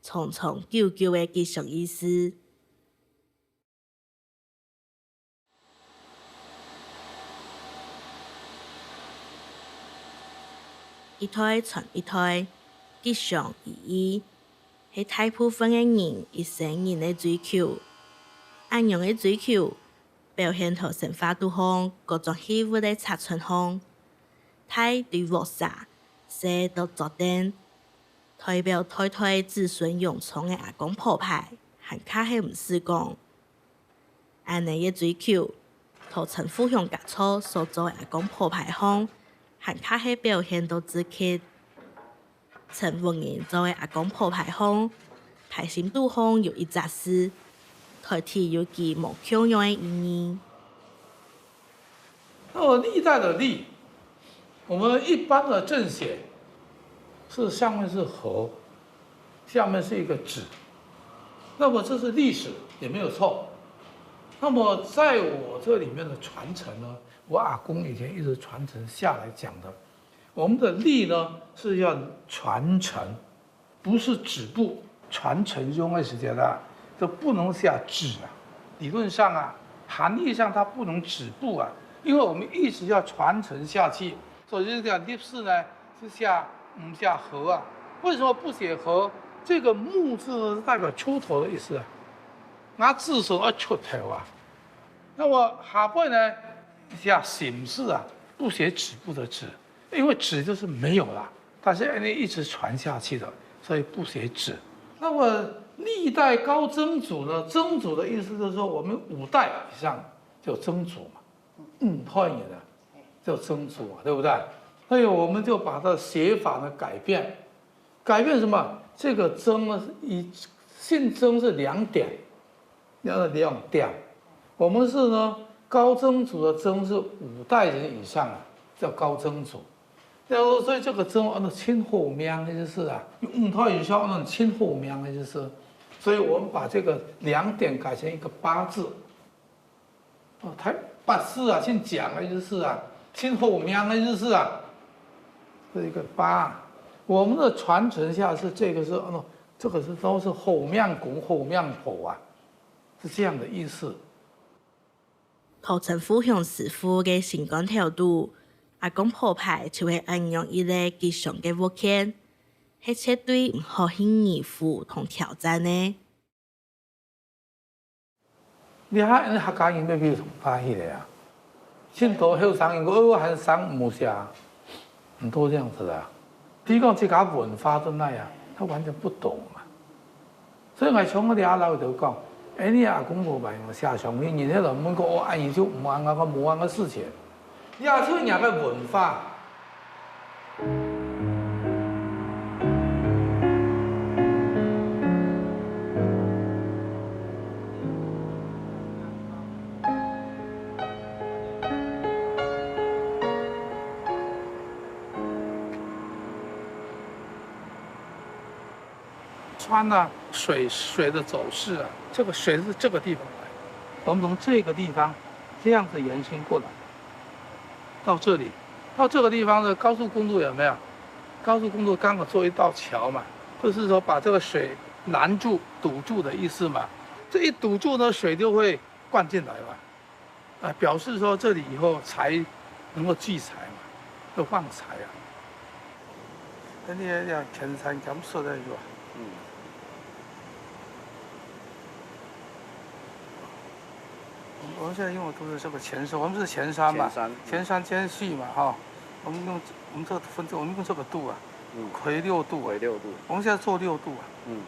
長長久久个吉祥意思。一代傳一代，吉祥意義，係大部分个人一生人个追求。恁樣个追求， 表現在生活肚項各種器物个尺寸項，大對鑊儕，細到桌凳，代表代代子孫用長个阿公婆牌，還較係毋使講。恁呢个追求，在陳富雄家族所做个阿公婆牌項，還較係表現到至極。 陳屋人做个阿公婆牌項，牌心肚項有一隻字，代替有佢無共樣个意義。那麼歷代的歷，我們一般的正寫是上面是禾，下面是一個止，那麼這是歷史也沒有錯。那麼在我這裡面的傳承呢，我阿公以前一直傳承下來講的， 我們的歷呢是要傳承，不是止步。傳承用个時節啊，就不能寫止啊。理論上啊，含義上它不能止步啊。因為我們一直要傳承下去，所以就講歷史呢，是寫，毋寫河啊。為什麼不寫河？這個木字呢，是代表鋤頭的意思啊。𠊎子孫愛鋤頭啊。那麼下背呢，寫心字啊，不寫止步的止，因為止就是沒有了，它是恁樣一直傳下去的，所以不寫止。那麼歷代高曾祖呢，曾祖的意思就是說，我們五代以上就曾祖嘛。 五代人啊，叫曾祖啊，對不對？所以我們就把它的寫法呢改變，改變什麼？這個曾呢，以姓曾是兩點，要兩點。我們是呢，高曾祖的曾是五代人以上啊，叫高曾祖。要說，所以這個曾，啊，那盡好命个意思啊，有五代以上，那盡好命个意思。所以我們把這個兩點改成一個八字。 哦，太八字啊，盡靚个意思啊，盡好命个意思啊。這一個八，我們的傳承下是這個是，哦，這個是都是好命公、好命婆啊，是這樣的意思。頭前富雄師傅个心肝頭肚，阿公婆牌就係恁樣一個吉祥个物件，係絕對毋好去辜負同挑戰个。 這下𠊎客家人乜非常歡喜个啊，盡多後生人講，哦，還生毋下，很多這樣子的啊。比如講自家文化都那樣，他完全不懂嘛。所以𠊎從這下摎佢兜講，哎，你阿公無辦法寫上去，人家來問講，哦，恁樣就毋恁樣个，無恁樣个事情。 也就係人个文化。川啊，水，水的走勢啊，這個水是這個地方來的，我們從這個地方這樣子延伸過來，到這裡，到這個地方的高速公路有沒有？高速公路剛好做一道橋嘛，就是說把這個水攔住、堵住的意思嘛。這一堵住呢，水就會灌進來嘛。 啊，表示說這裡以後才能夠聚財嘛，會旺財啊。那你也要全山減速的是吧？嗯。我們，我們現在用的都是這個前身，我們是前山嘛，前山，嗯。前山間隙嘛，哈。我們用，我們這個分，我們用這個度啊，嗯。魁六度啊。魁六度。我們現在做六度啊。嗯。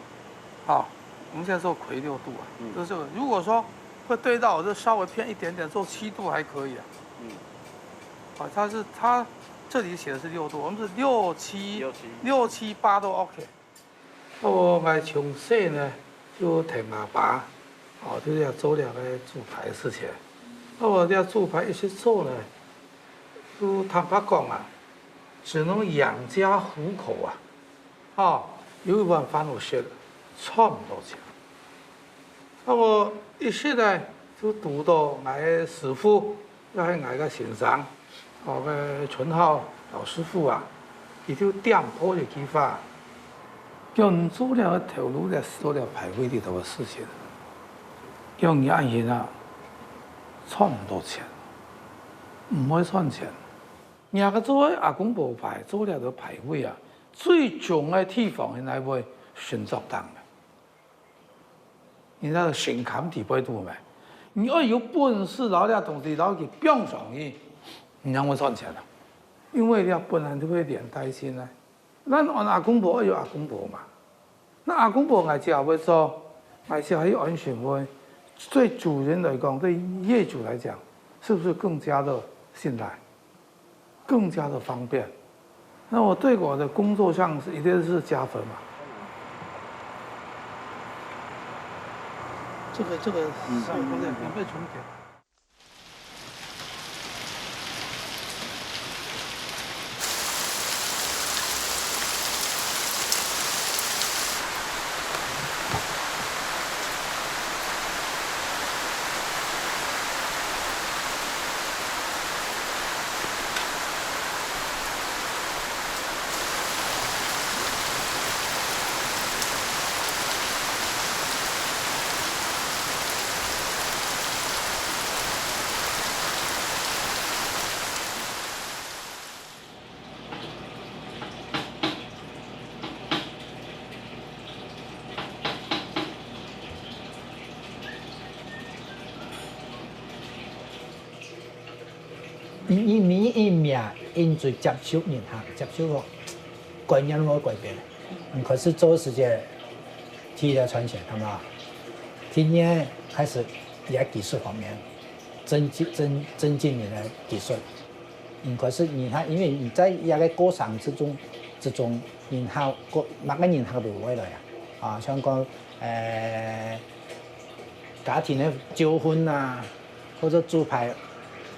好，我們現在做魁六度啊，嗯。就是這個，如果說 會對到，我就稍微偏一點點，做七度還可以啊。嗯。啊，它是，它這裡寫的是六度，我們是六七，六七。六七八都OK。哦，𠊎從細呢，就跈阿爸，哦，就係做這個竹排个事情。啊，𠊎這竹排一直做呢，就坦白講啊，只能養家糊口啊。 哦，有一碗飯好食，賺毋到錢。啊，𠊎一時呢，就堵到𠊎个師傅，也係𠊎个先生，哦，該春浩老師傅啊，佢就點破一句話，講你做了頭路了，做了排位裡頭个事情，講你恁樣啊，賺毋到錢，毋會賺錢。 若个做阿公婆牌，做了个排位啊，最重个地方應該會尋著當个。你那個心坎底背肚咩？你愛有本事，摎這東西摎佢放上去，你正會賺錢啊。因為這本來就會連帶性啊。咱安阿公婆愛有阿公婆嘛， 該阿公婆𠊎姐會做，𠊎姐還有安全會，對主人來講，對業主來講，是不是更加的信賴，更加的方便？那我對我的工作上是一定是加分嘛。這個，這個，嗯。兩倍重疊。你，你，你一面因為接受人客，接受个觀念會改變。你開始做時節，第一个賺錢，對無？第二開始，你个技術方面，增進，增，增進你个技術。你開始人客，因為你在這个過程之中，之中，人客，過，麼个人客都會來啊。啊，像講，呃，家庭个糾紛啊，或者做派，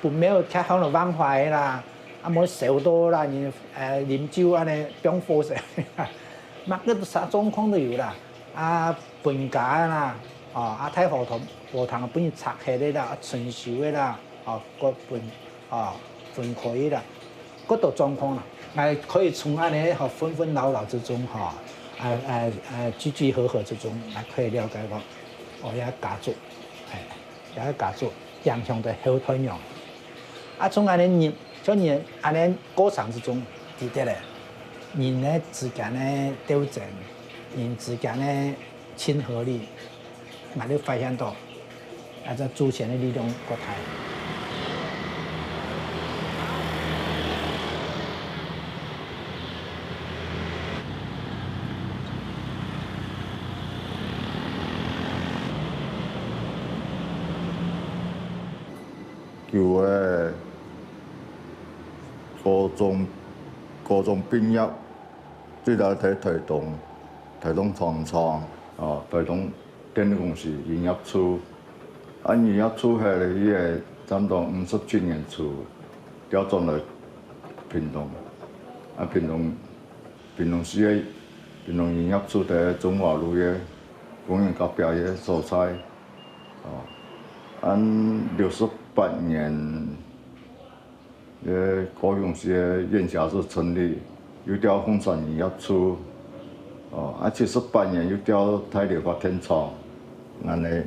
本來有徛好个文化个啦，啊，無燒到啦，人，呃，啉酒恁呢放火燒，麼个啥狀況都有啦。啊，分家啦，哦，啊，大和堂，和堂分人拆忒个啦，啊，整修个啦，哦，各分，哦，分開个啦。 各種狀況啦，𠊎可以從恁呢吼紛紛擾擾之中吼，呃呃呃聚聚合合之中，𠊎可以了解講，哦，這家族，哎，這家族影響到後代人。啊，從恁呢人，像人恁呢過程之中，知得咧，人呢之間个鬥爭，人之間个親和力， 𠊎就發現到，啊，這祖先个力量過大。舊个高中，高中畢業，最早在台東，台東糖廠，哦，台東 電力公司營業處。啊，營業處歇了以後，差不多五十七年初，調轉來屏東。啊，屏東，屏東市个屏東營業處在中華路个公園隔壁个所在。哦，啊，六十八年 个高雄市个縣轄處成立，又調鳳山營業處，哦，啊，七十八年又調大寮發電廠，恁呢，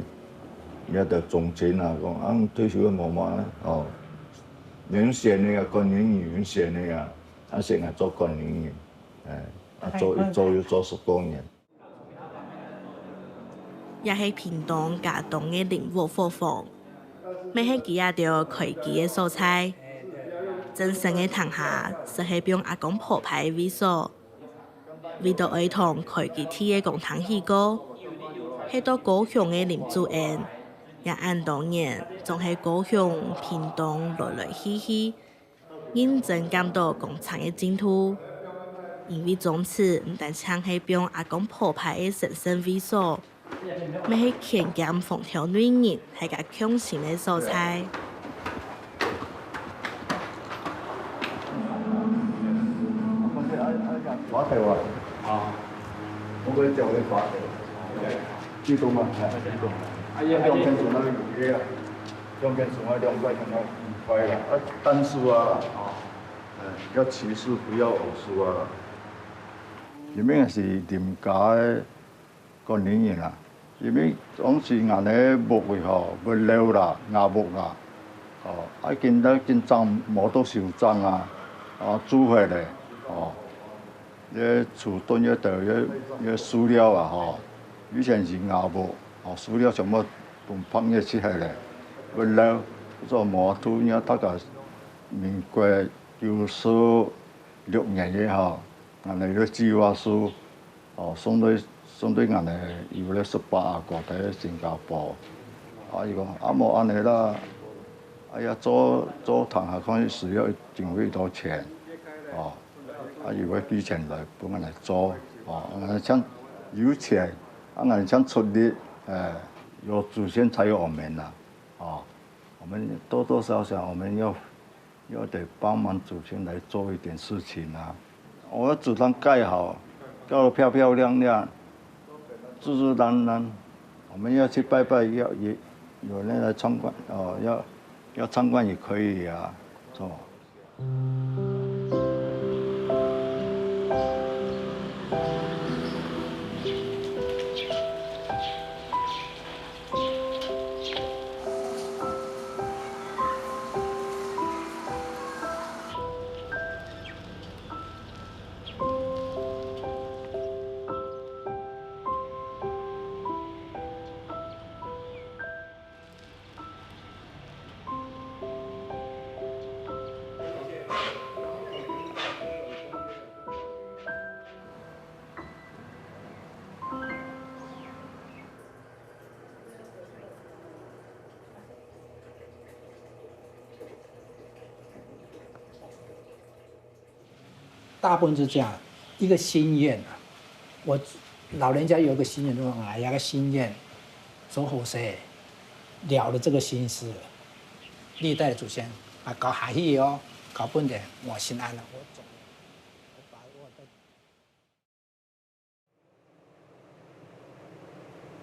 也得宗親啊，講啊，退休了無嘛，哦，有人選个啊，管理員有人選个啊，啊，選來做管理員，哎，啊，做一做又做十多年。 也係屏東佳冬个林屋伙房，乜係佢兜開機个所在。正身个廳下，實係放阿公婆牌个位所。為著愛同開機地个公廳起過，係到高雄个林主恩，也恁多年，總係高雄、屏東來來去去， 認真感到工程个進度，因為宗祠毋單淨係放阿公婆牌个神聖位所，乜係牽兼風調內人大家共生个所在。發條啊！啊，我會叫你發條。激動嗎？激動。哎呀，兩邊做那個有約啊。 兩邊送啊，兩塊錢啊，五塊啦。啊，單數啊，哦，哎，要奇數，不要偶數啊。因為係林家个管理員啊，因為當時𠊎个屋位吼，會漏啦，瓦屋啦，哦，啊，緊來緊張，無得修整啊，啊，煮下咧，哦。 這厝墩這兜這，這塑料啊吼，以前係瓦屋，吼，塑料全部分白煙食忒咧，會漏，所以無法度，你看大家民國九十六年个吼，𠊎等个計畫書，哦，送對，送對𠊎等有个十八阿哥在新加坡。啊，佢講，啊，無恁呢啦，哎呀，做，做堂下可能需要經費多錢，哦。 啊，佢會寄錢來分𠊎來做，哦，𠊎等像有錢，啊，𠊎等像出力，哎，有祖先才有我們吶，哦，我們多多少少我們要，要得幫忙祖先來做一點事情啊。我祖堂蓋好，蓋得漂漂亮亮，自自然然，我們要去拜拜，要，也有人來參觀，哦，要，要參觀也可以啊，是吧？大部分是这样，一个心愿啊。我老人家有一个心愿，就讲哎呀个心愿，做好势，了了这个心事，历代的祖先啊，搞下去哦，搞不得，我心安了，我走了，我把我的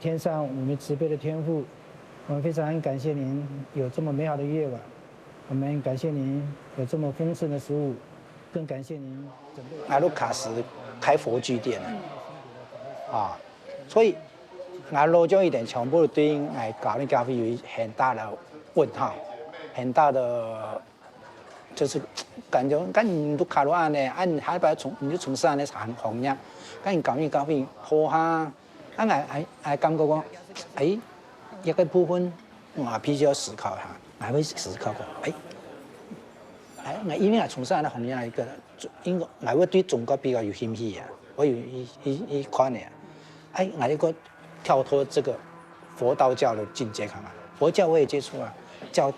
天上我们慈悲的天父，我们非常感谢您有这么美好的夜晚，我们感谢您有这么丰盛的食物，更感谢您准备。阿鲁卡斯开佛具店啊，所以阿罗就一点全部对爱搞那咖啡有很大的问号，很大的就是感觉，看你都卡罗安呢，啊，你还把从你就从事安呢行行业，看你搞那咖啡好哈， 啊，𠊎，𠊎，𠊎感覺講，哎，這个部分，𠊎必須要思考一下，𠊎會思考講，哎，哎，𠊎因為𠊎從事个行業一个，因為𠊎會對宗教比較有興趣啊，我有一一一看个啊，哎，𠊎一个跳脱這个佛道教的境界看看，佛教我也接觸啊，教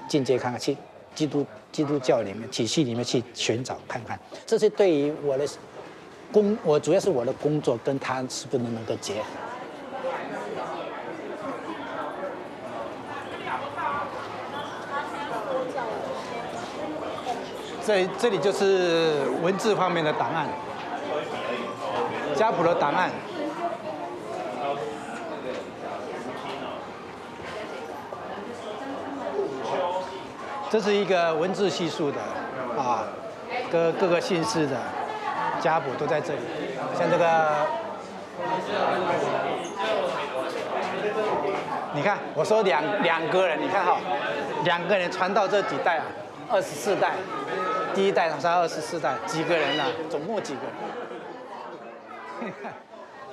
境界看看去基督基督教里面体系里面去寻找看看，这是对于我的工，我主要是我的工作跟他是不是能够结合。这这里就是文字方面的档案，家谱的档案。 这是一个文字叙述的啊，各各个姓氏的家谱都在这里，像这个，你看，我说两两个人，你看哈，两个人传到这几代啊，二十四代，第一代传到二十四代，几个人啊，总共几个人？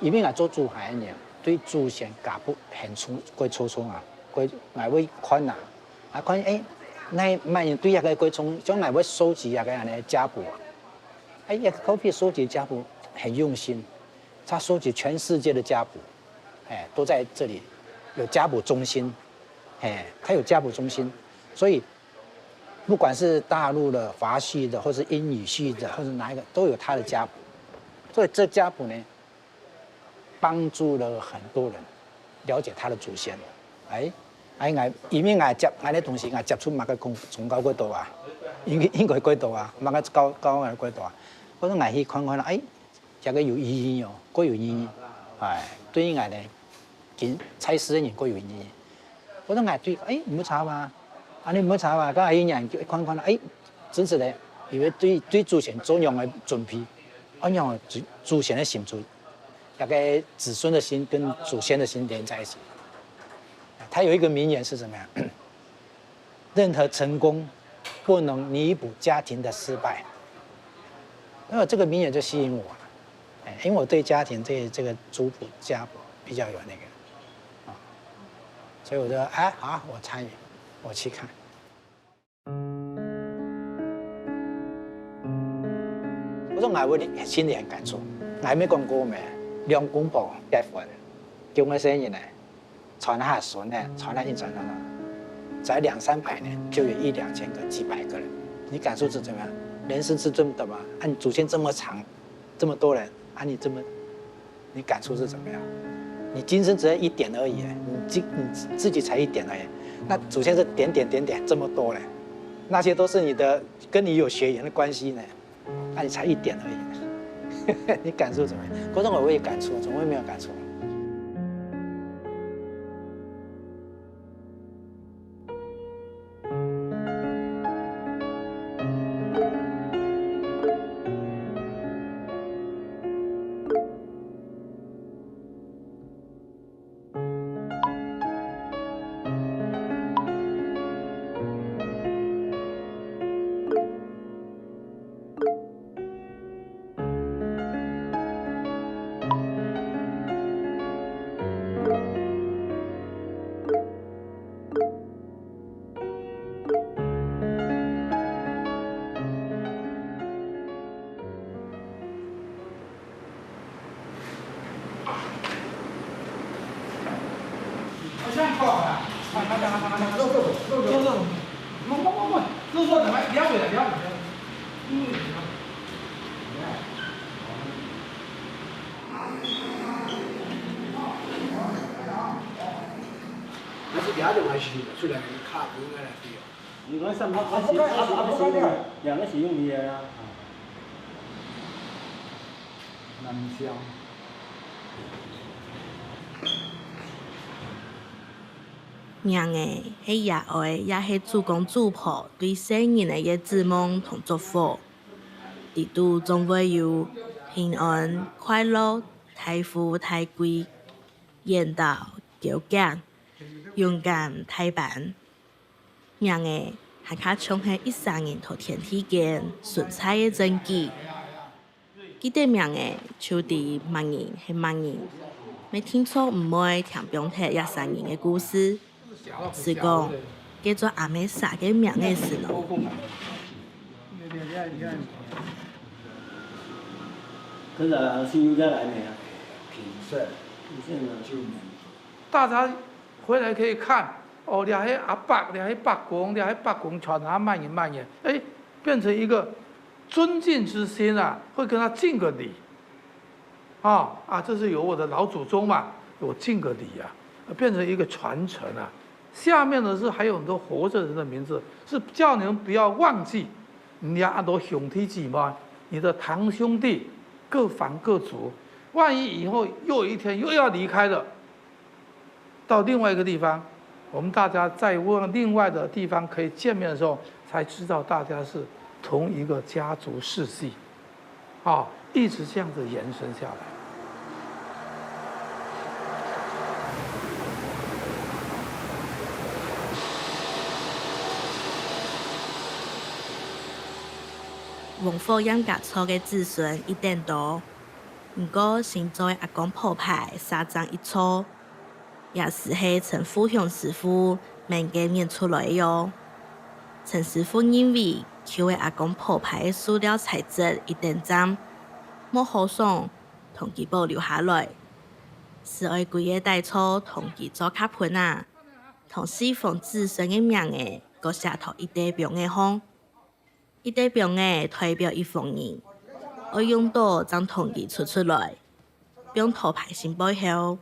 因为啊，做祖先个人，对祖先家谱很注过注重啊，过，还会看啊。 啊，看，哎，那么人对那个过程，将来会收集那个安尼家谱啊。哎，那个 coffee 收集家谱很用心，他收集全世界的家谱，哎，都在这里有家谱中心，哎，他有家谱中心，所以不管是大陆的、法系的，或是英语系的，或是哪一个，都有他的家谱。所以这家谱呢， 帮助了很多人了解他的祖先。哎，哎，𠊎因为𠊎接，𠊎个东西，𠊎接触么个宗教过多啊，应该应该过多啊，么个教教个过多啊。我说𠊎去看看啦，哎，这个有意义哦，过有意义。哎，对于𠊎呢，今在世个人过有意义。我说𠊎对，哎，毋好吵啊，安尼毋好吵啊，刚才一年看看啦，哎，真实的，因为对对祖先做样个准备， 哦，你看祖祖先的心，祖那个子孙的心跟祖先的心连在一起。他有一个名言是什么呀？任何成功不能弥补家庭的失败。那么这个名言就吸引我了，哎，因为我对家庭这这个族谱家谱比较有那个啊，所以我就哎好，我参与，我去看。 我说𠊎有个心里很感触，𠊎没讲过咩？两公婆结婚，结婚个生意呢，传下孙呢，传下一传传传，才两三百年，就有一两千个、几百个人，你感受是怎么样？人生是这么短吗？啊，你祖先这么长，这么多人，啊，你这么 你感触是怎么样？你今生只有一点而已，你自你自己才一点而已，那祖先是点点点点这么多嘞，那些都是你的跟你有血缘的关系呢，那你才一点而已，你感触怎么样？可是我有感触，怎么会没有感触？但是别个还是出来给你卡分开来对哦。你讲三百，啊，不该，啊，不该那个。两个使用的啊。南向。 名仔係爺哀也係祖公祖婆對細人仔个指望同祝福。裡肚總會有平安、快樂、大富大貴、緣投、噭結、勇敢大班。名仔還較像係一儕人在天地間存在个證據。 記得名仔，就知麼人係麼人，乜定著毋會聽放忒這儕人个故事。試講，該做阿姆儕个名仔時呢？跟著新友家來呢？挺身，挺身啊。救命！大家回來可以看，哦，這係阿伯，這係伯公，這係伯公傳下慢慢慢慢，哎，變成一個尊敬之心啊，會跟他敬個禮。啊，啊，這是有我的老祖宗嘛，我敬個禮啊，變成一個傳承啊。下面呢是還有很多活著人的名字，是叫你們不要忘記，你的很多兄弟姊妹，你的堂兄弟，各房各族，萬一以後又有一天又要離開了， 到另外一個地方，我們大家在另外的地方可以見面的時候，才知道大家是同一個家族世系，啊，一直這樣子延伸下來。黃火雁家族个子孫一等多， 毋過新做个阿公婆牌嗄正一座，也斯係陳富雄師傅愐个愐出來个喲。陳師傅認為，舊个阿公婆牌个塑料材質一等靚，無好爽，同佢保留下來。斯愛歸个底座同佢做刻痕啊，同四方子孫个名仔，過寫到一垤枋仔項。 一垤枋仔代表一方人，愛用著正同佢出出來，放到牌心背後。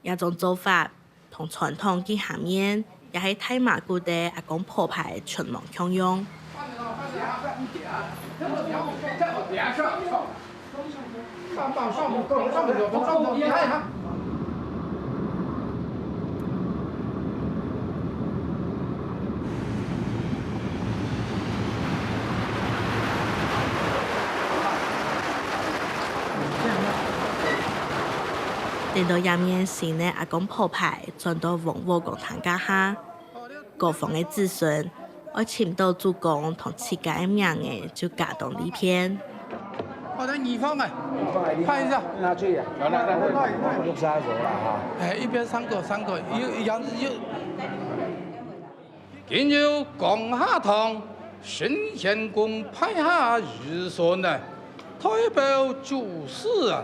這種做法同傳統佢下面，也係大馬古个阿公婆牌全無共樣。 等到這面新个阿公婆牌轉到黃火公廳該下， 該方个子孫，愛尋著祖公同自家个名仔就加當利便。好的，你放哎，看一下。拿去呀，來來來來，六十二樓了哈。哎，一邊三個，三個，又，又，又。今日江夏堂聖賢公派下兒孫呢，代表祖師啊，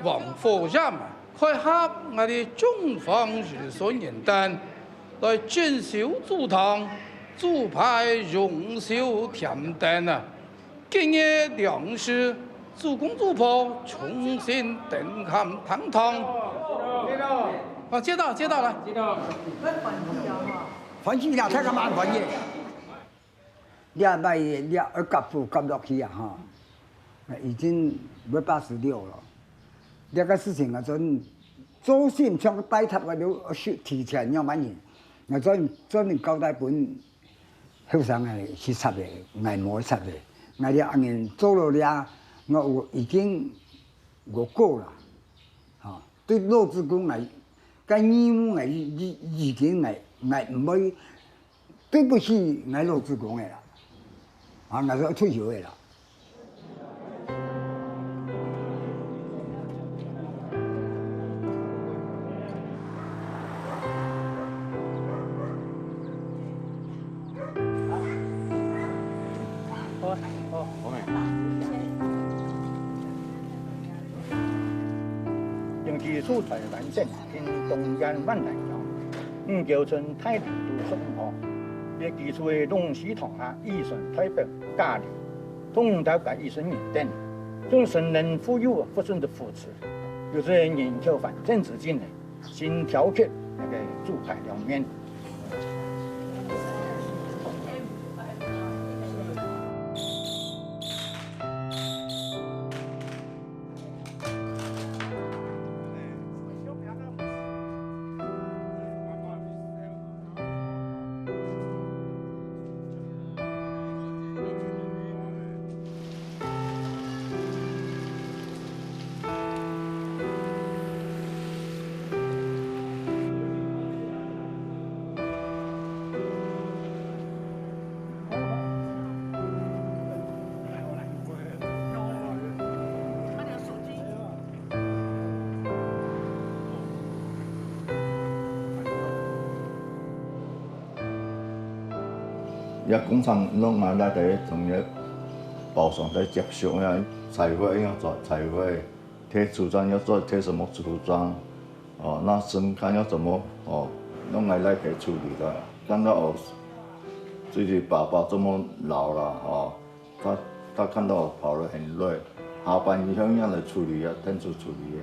黃火雁啊， 配合𠊎兜中方兒孫人等，來整修祖堂，祖牌永續添登啊！今日良時，祖公祖婆重新登坎廳堂。啊，接到，接到，來。歡喜啦，大家蠻歡喜。這擺這二甲部甲落去啊，吼，已經要八十六了。 這個事情啊，真做心像帶頭个，就提前樣般人，𠊎專專門交代分後生个去插个，𠊎無插个。𠊎這恁樣做了了，𠊎有已經有夠了，吼，對老祖公來，該義務𠊎已已已經𠊎𠊎毋會 對不起𠊎老祖公个啦，啊，𠊎係退休个啦。好，好。用技術在完成。 同東源灣來講，五溝村大林都上坡，也居住个龍獅塘下，以前代表家裡，同五道街以前人等，用神人護佑啊，不斷的扶持，有些人口反正之境呢，心跳起，該个主牌兩面。 這工程攏愛來在同个包商在接觸呀，彩繪愛做彩繪，貼紙張要做貼什麼紙張，哦，那深坑要怎麼，哦，攏愛來去處理个。看到哦，自己爸爸這麼老了，哦，他，他看到跑得很累，下班以後要來處理啊，天主處理啊。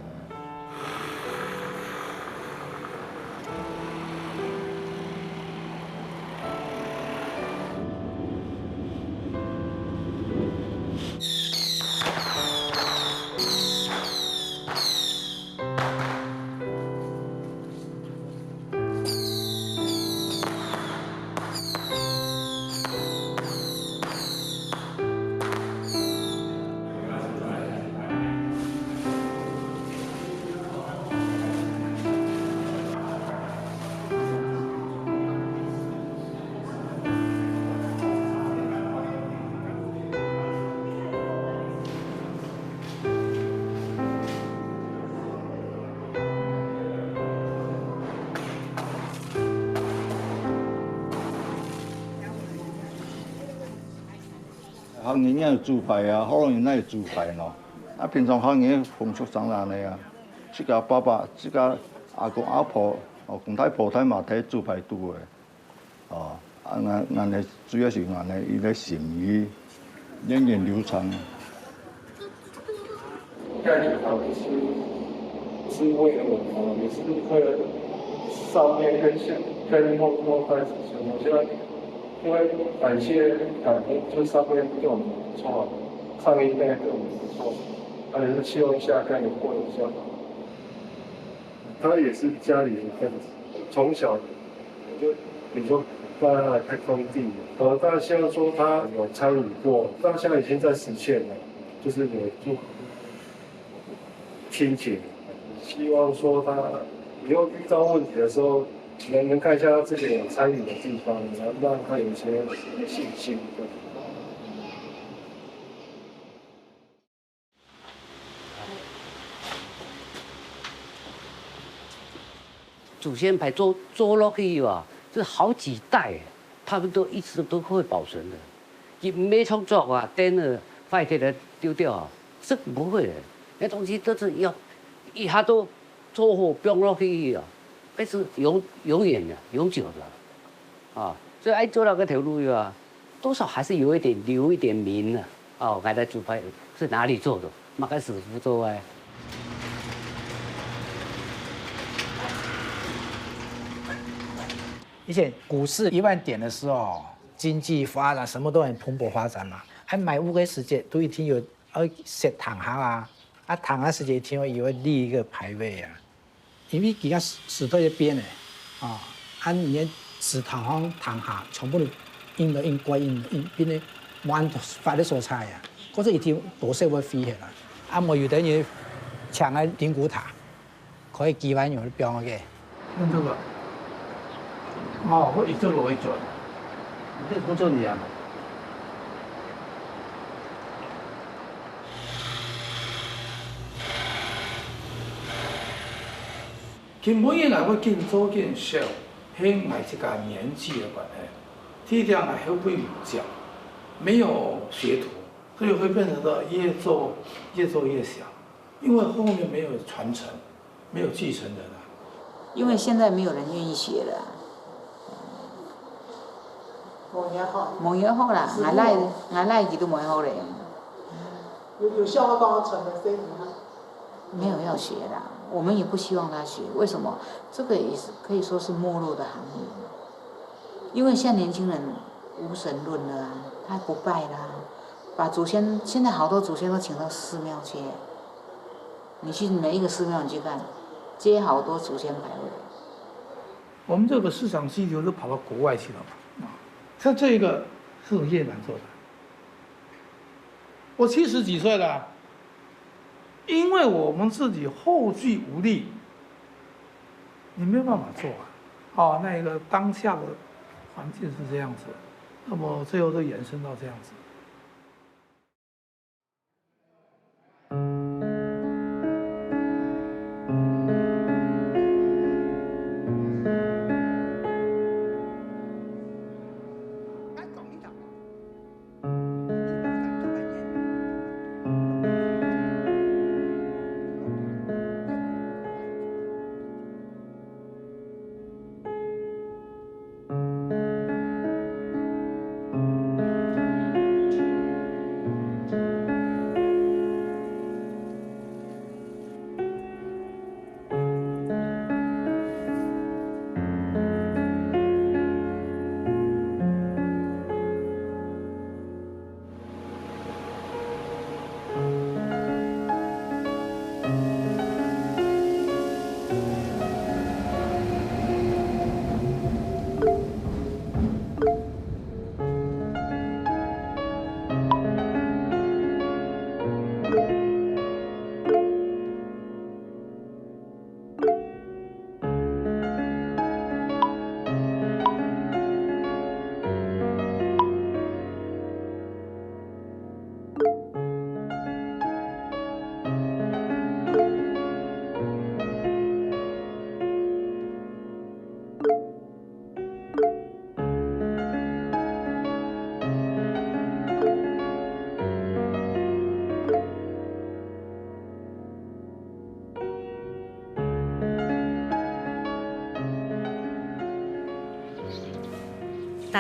客人也有主牌啊，福佬人也有主牌咯。啊，平常客人風俗上來个啊，自家爸爸、自家阿公阿婆、哦，公太婆、太嫲在主牌肚个。哦，啊，𠊎，𠊎个主要是𠊎个一个心意，源远流长。 概念上也是，不是为了我们，也是为了上面跟下，跟后，后代子孙。我现在因为感谢，感恩，就是上面对我们不错，上一代对我们不错，他也是希望下一代能过得比较好。他也是家里的份子，从小就，你说，把他开荒地，然后他希望说他有参与过，到现在已经在实践了，就是有做 亲情，希望说他以后遇到问题的时候，能，能看一下他之前有参与的地方，然后让他有一些信心。祖先牌做，做落去啊，这好几代，他们都一直都会保存的。 佢毋會創作啊，等了壞忒了丟掉啊，這不會的。那東西都是要一下都做好放落去啊，該是永，永遠的、永久的啊。所以愛做那個頭路啊，多少還是有一點留一點名的。哦，𠊎來主牌是哪裡做的，麼个師傅做的。以前股市一萬點的時候， 經濟發展，什麼都很蓬勃發展嘛。啊，買屋个時節都一定有，愛設堂下啊，啊，堂下時節一定要有立一個牌位啊。因為佢个時，時代在變个，哦，啊，你个祠堂項堂下全部都印了印，掛印了印，變得無法度發个所在啊，或者一定多少會廢忒啦。啊，無有个人搶个靈骨塔， 可以幾萬元就放个。用這個？哦，我一直落去轉，你這不做你啊？佢每日來會緊做緊少，係𠊎自家年紀个關係，第一點𠊎係會毋著，沒有學徒，所以會變成說越做，越做越小。 因為後面沒有傳承，沒有繼承人啊。因為現在沒有人願意學了啊。無遐好。無遐好啦，是哦。𠊎倈，𠊎倈佢都無好咧。有，有需要幫他傳承這一行嗎？沒有要學啦。我们也不希望他学，为什么？这个也是可以说是没落的行业嘛。因为现在年轻人无神论了啊，他不拜啦，把祖先，现在好多祖先都请到寺庙去。你去每一个寺庙你去看，这些好多祖先牌位。我们这个市场需求都跑到国外去了嘛。啊，像这个是从越南做的。我七十几岁了，因为我们自己后继无力，你没有办法做啊。哦，那一个当下的环境是这样子，那么最后就延伸到这样子。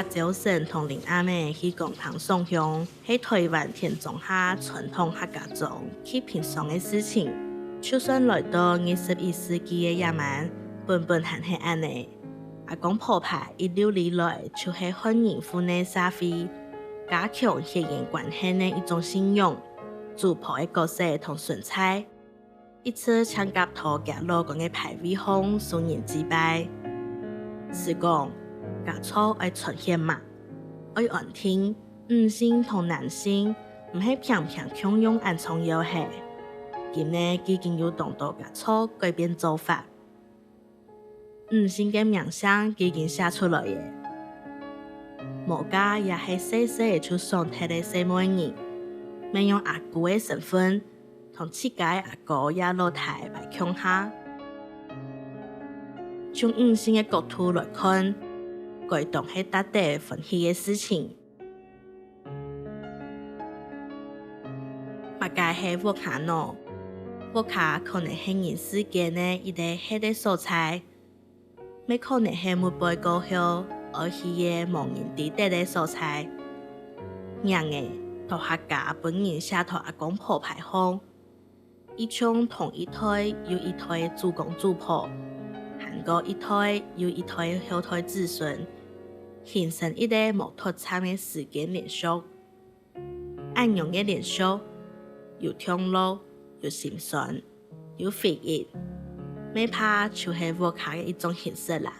逐朝晨同林阿姆去公廳上香，係臺灣田莊下傳統客家莊極平常个事情。就算來到二十一世紀个這滿，本本還係恁仔。阿公婆牌一路以來就係漢人戶內社會加強血緣關係个一種信仰。主婆个角色同存在， 一直強加到厥老公个牌位項受人祭拜。就講，家族愛傳血脈，愛安定，女性同男性毋係平平共樣恁重要係。今呢既經有當多家族改變做法，女性个名聲既經寫出來了。無嫁也係細細就爽忒个細妹人，愛用阿姑个身份 同自家个阿哥也老弟擺共下。從女性个角度來看，該當係值得歡喜个事情。麼个係屋下呢？屋下可能係人世間个一個歇个所在， 乜可能係末輩過後愛去个無人知得个所在。䀴仔，到客家分人寫到阿公婆牌項，一像同一代又一代祖公祖婆，還過一代又一代後代子孫，形成一個無脫站个時間連續。 恁樣个連續，有暢樂，有心酸，有回憶，乜怕就係屋下个一種形式啦。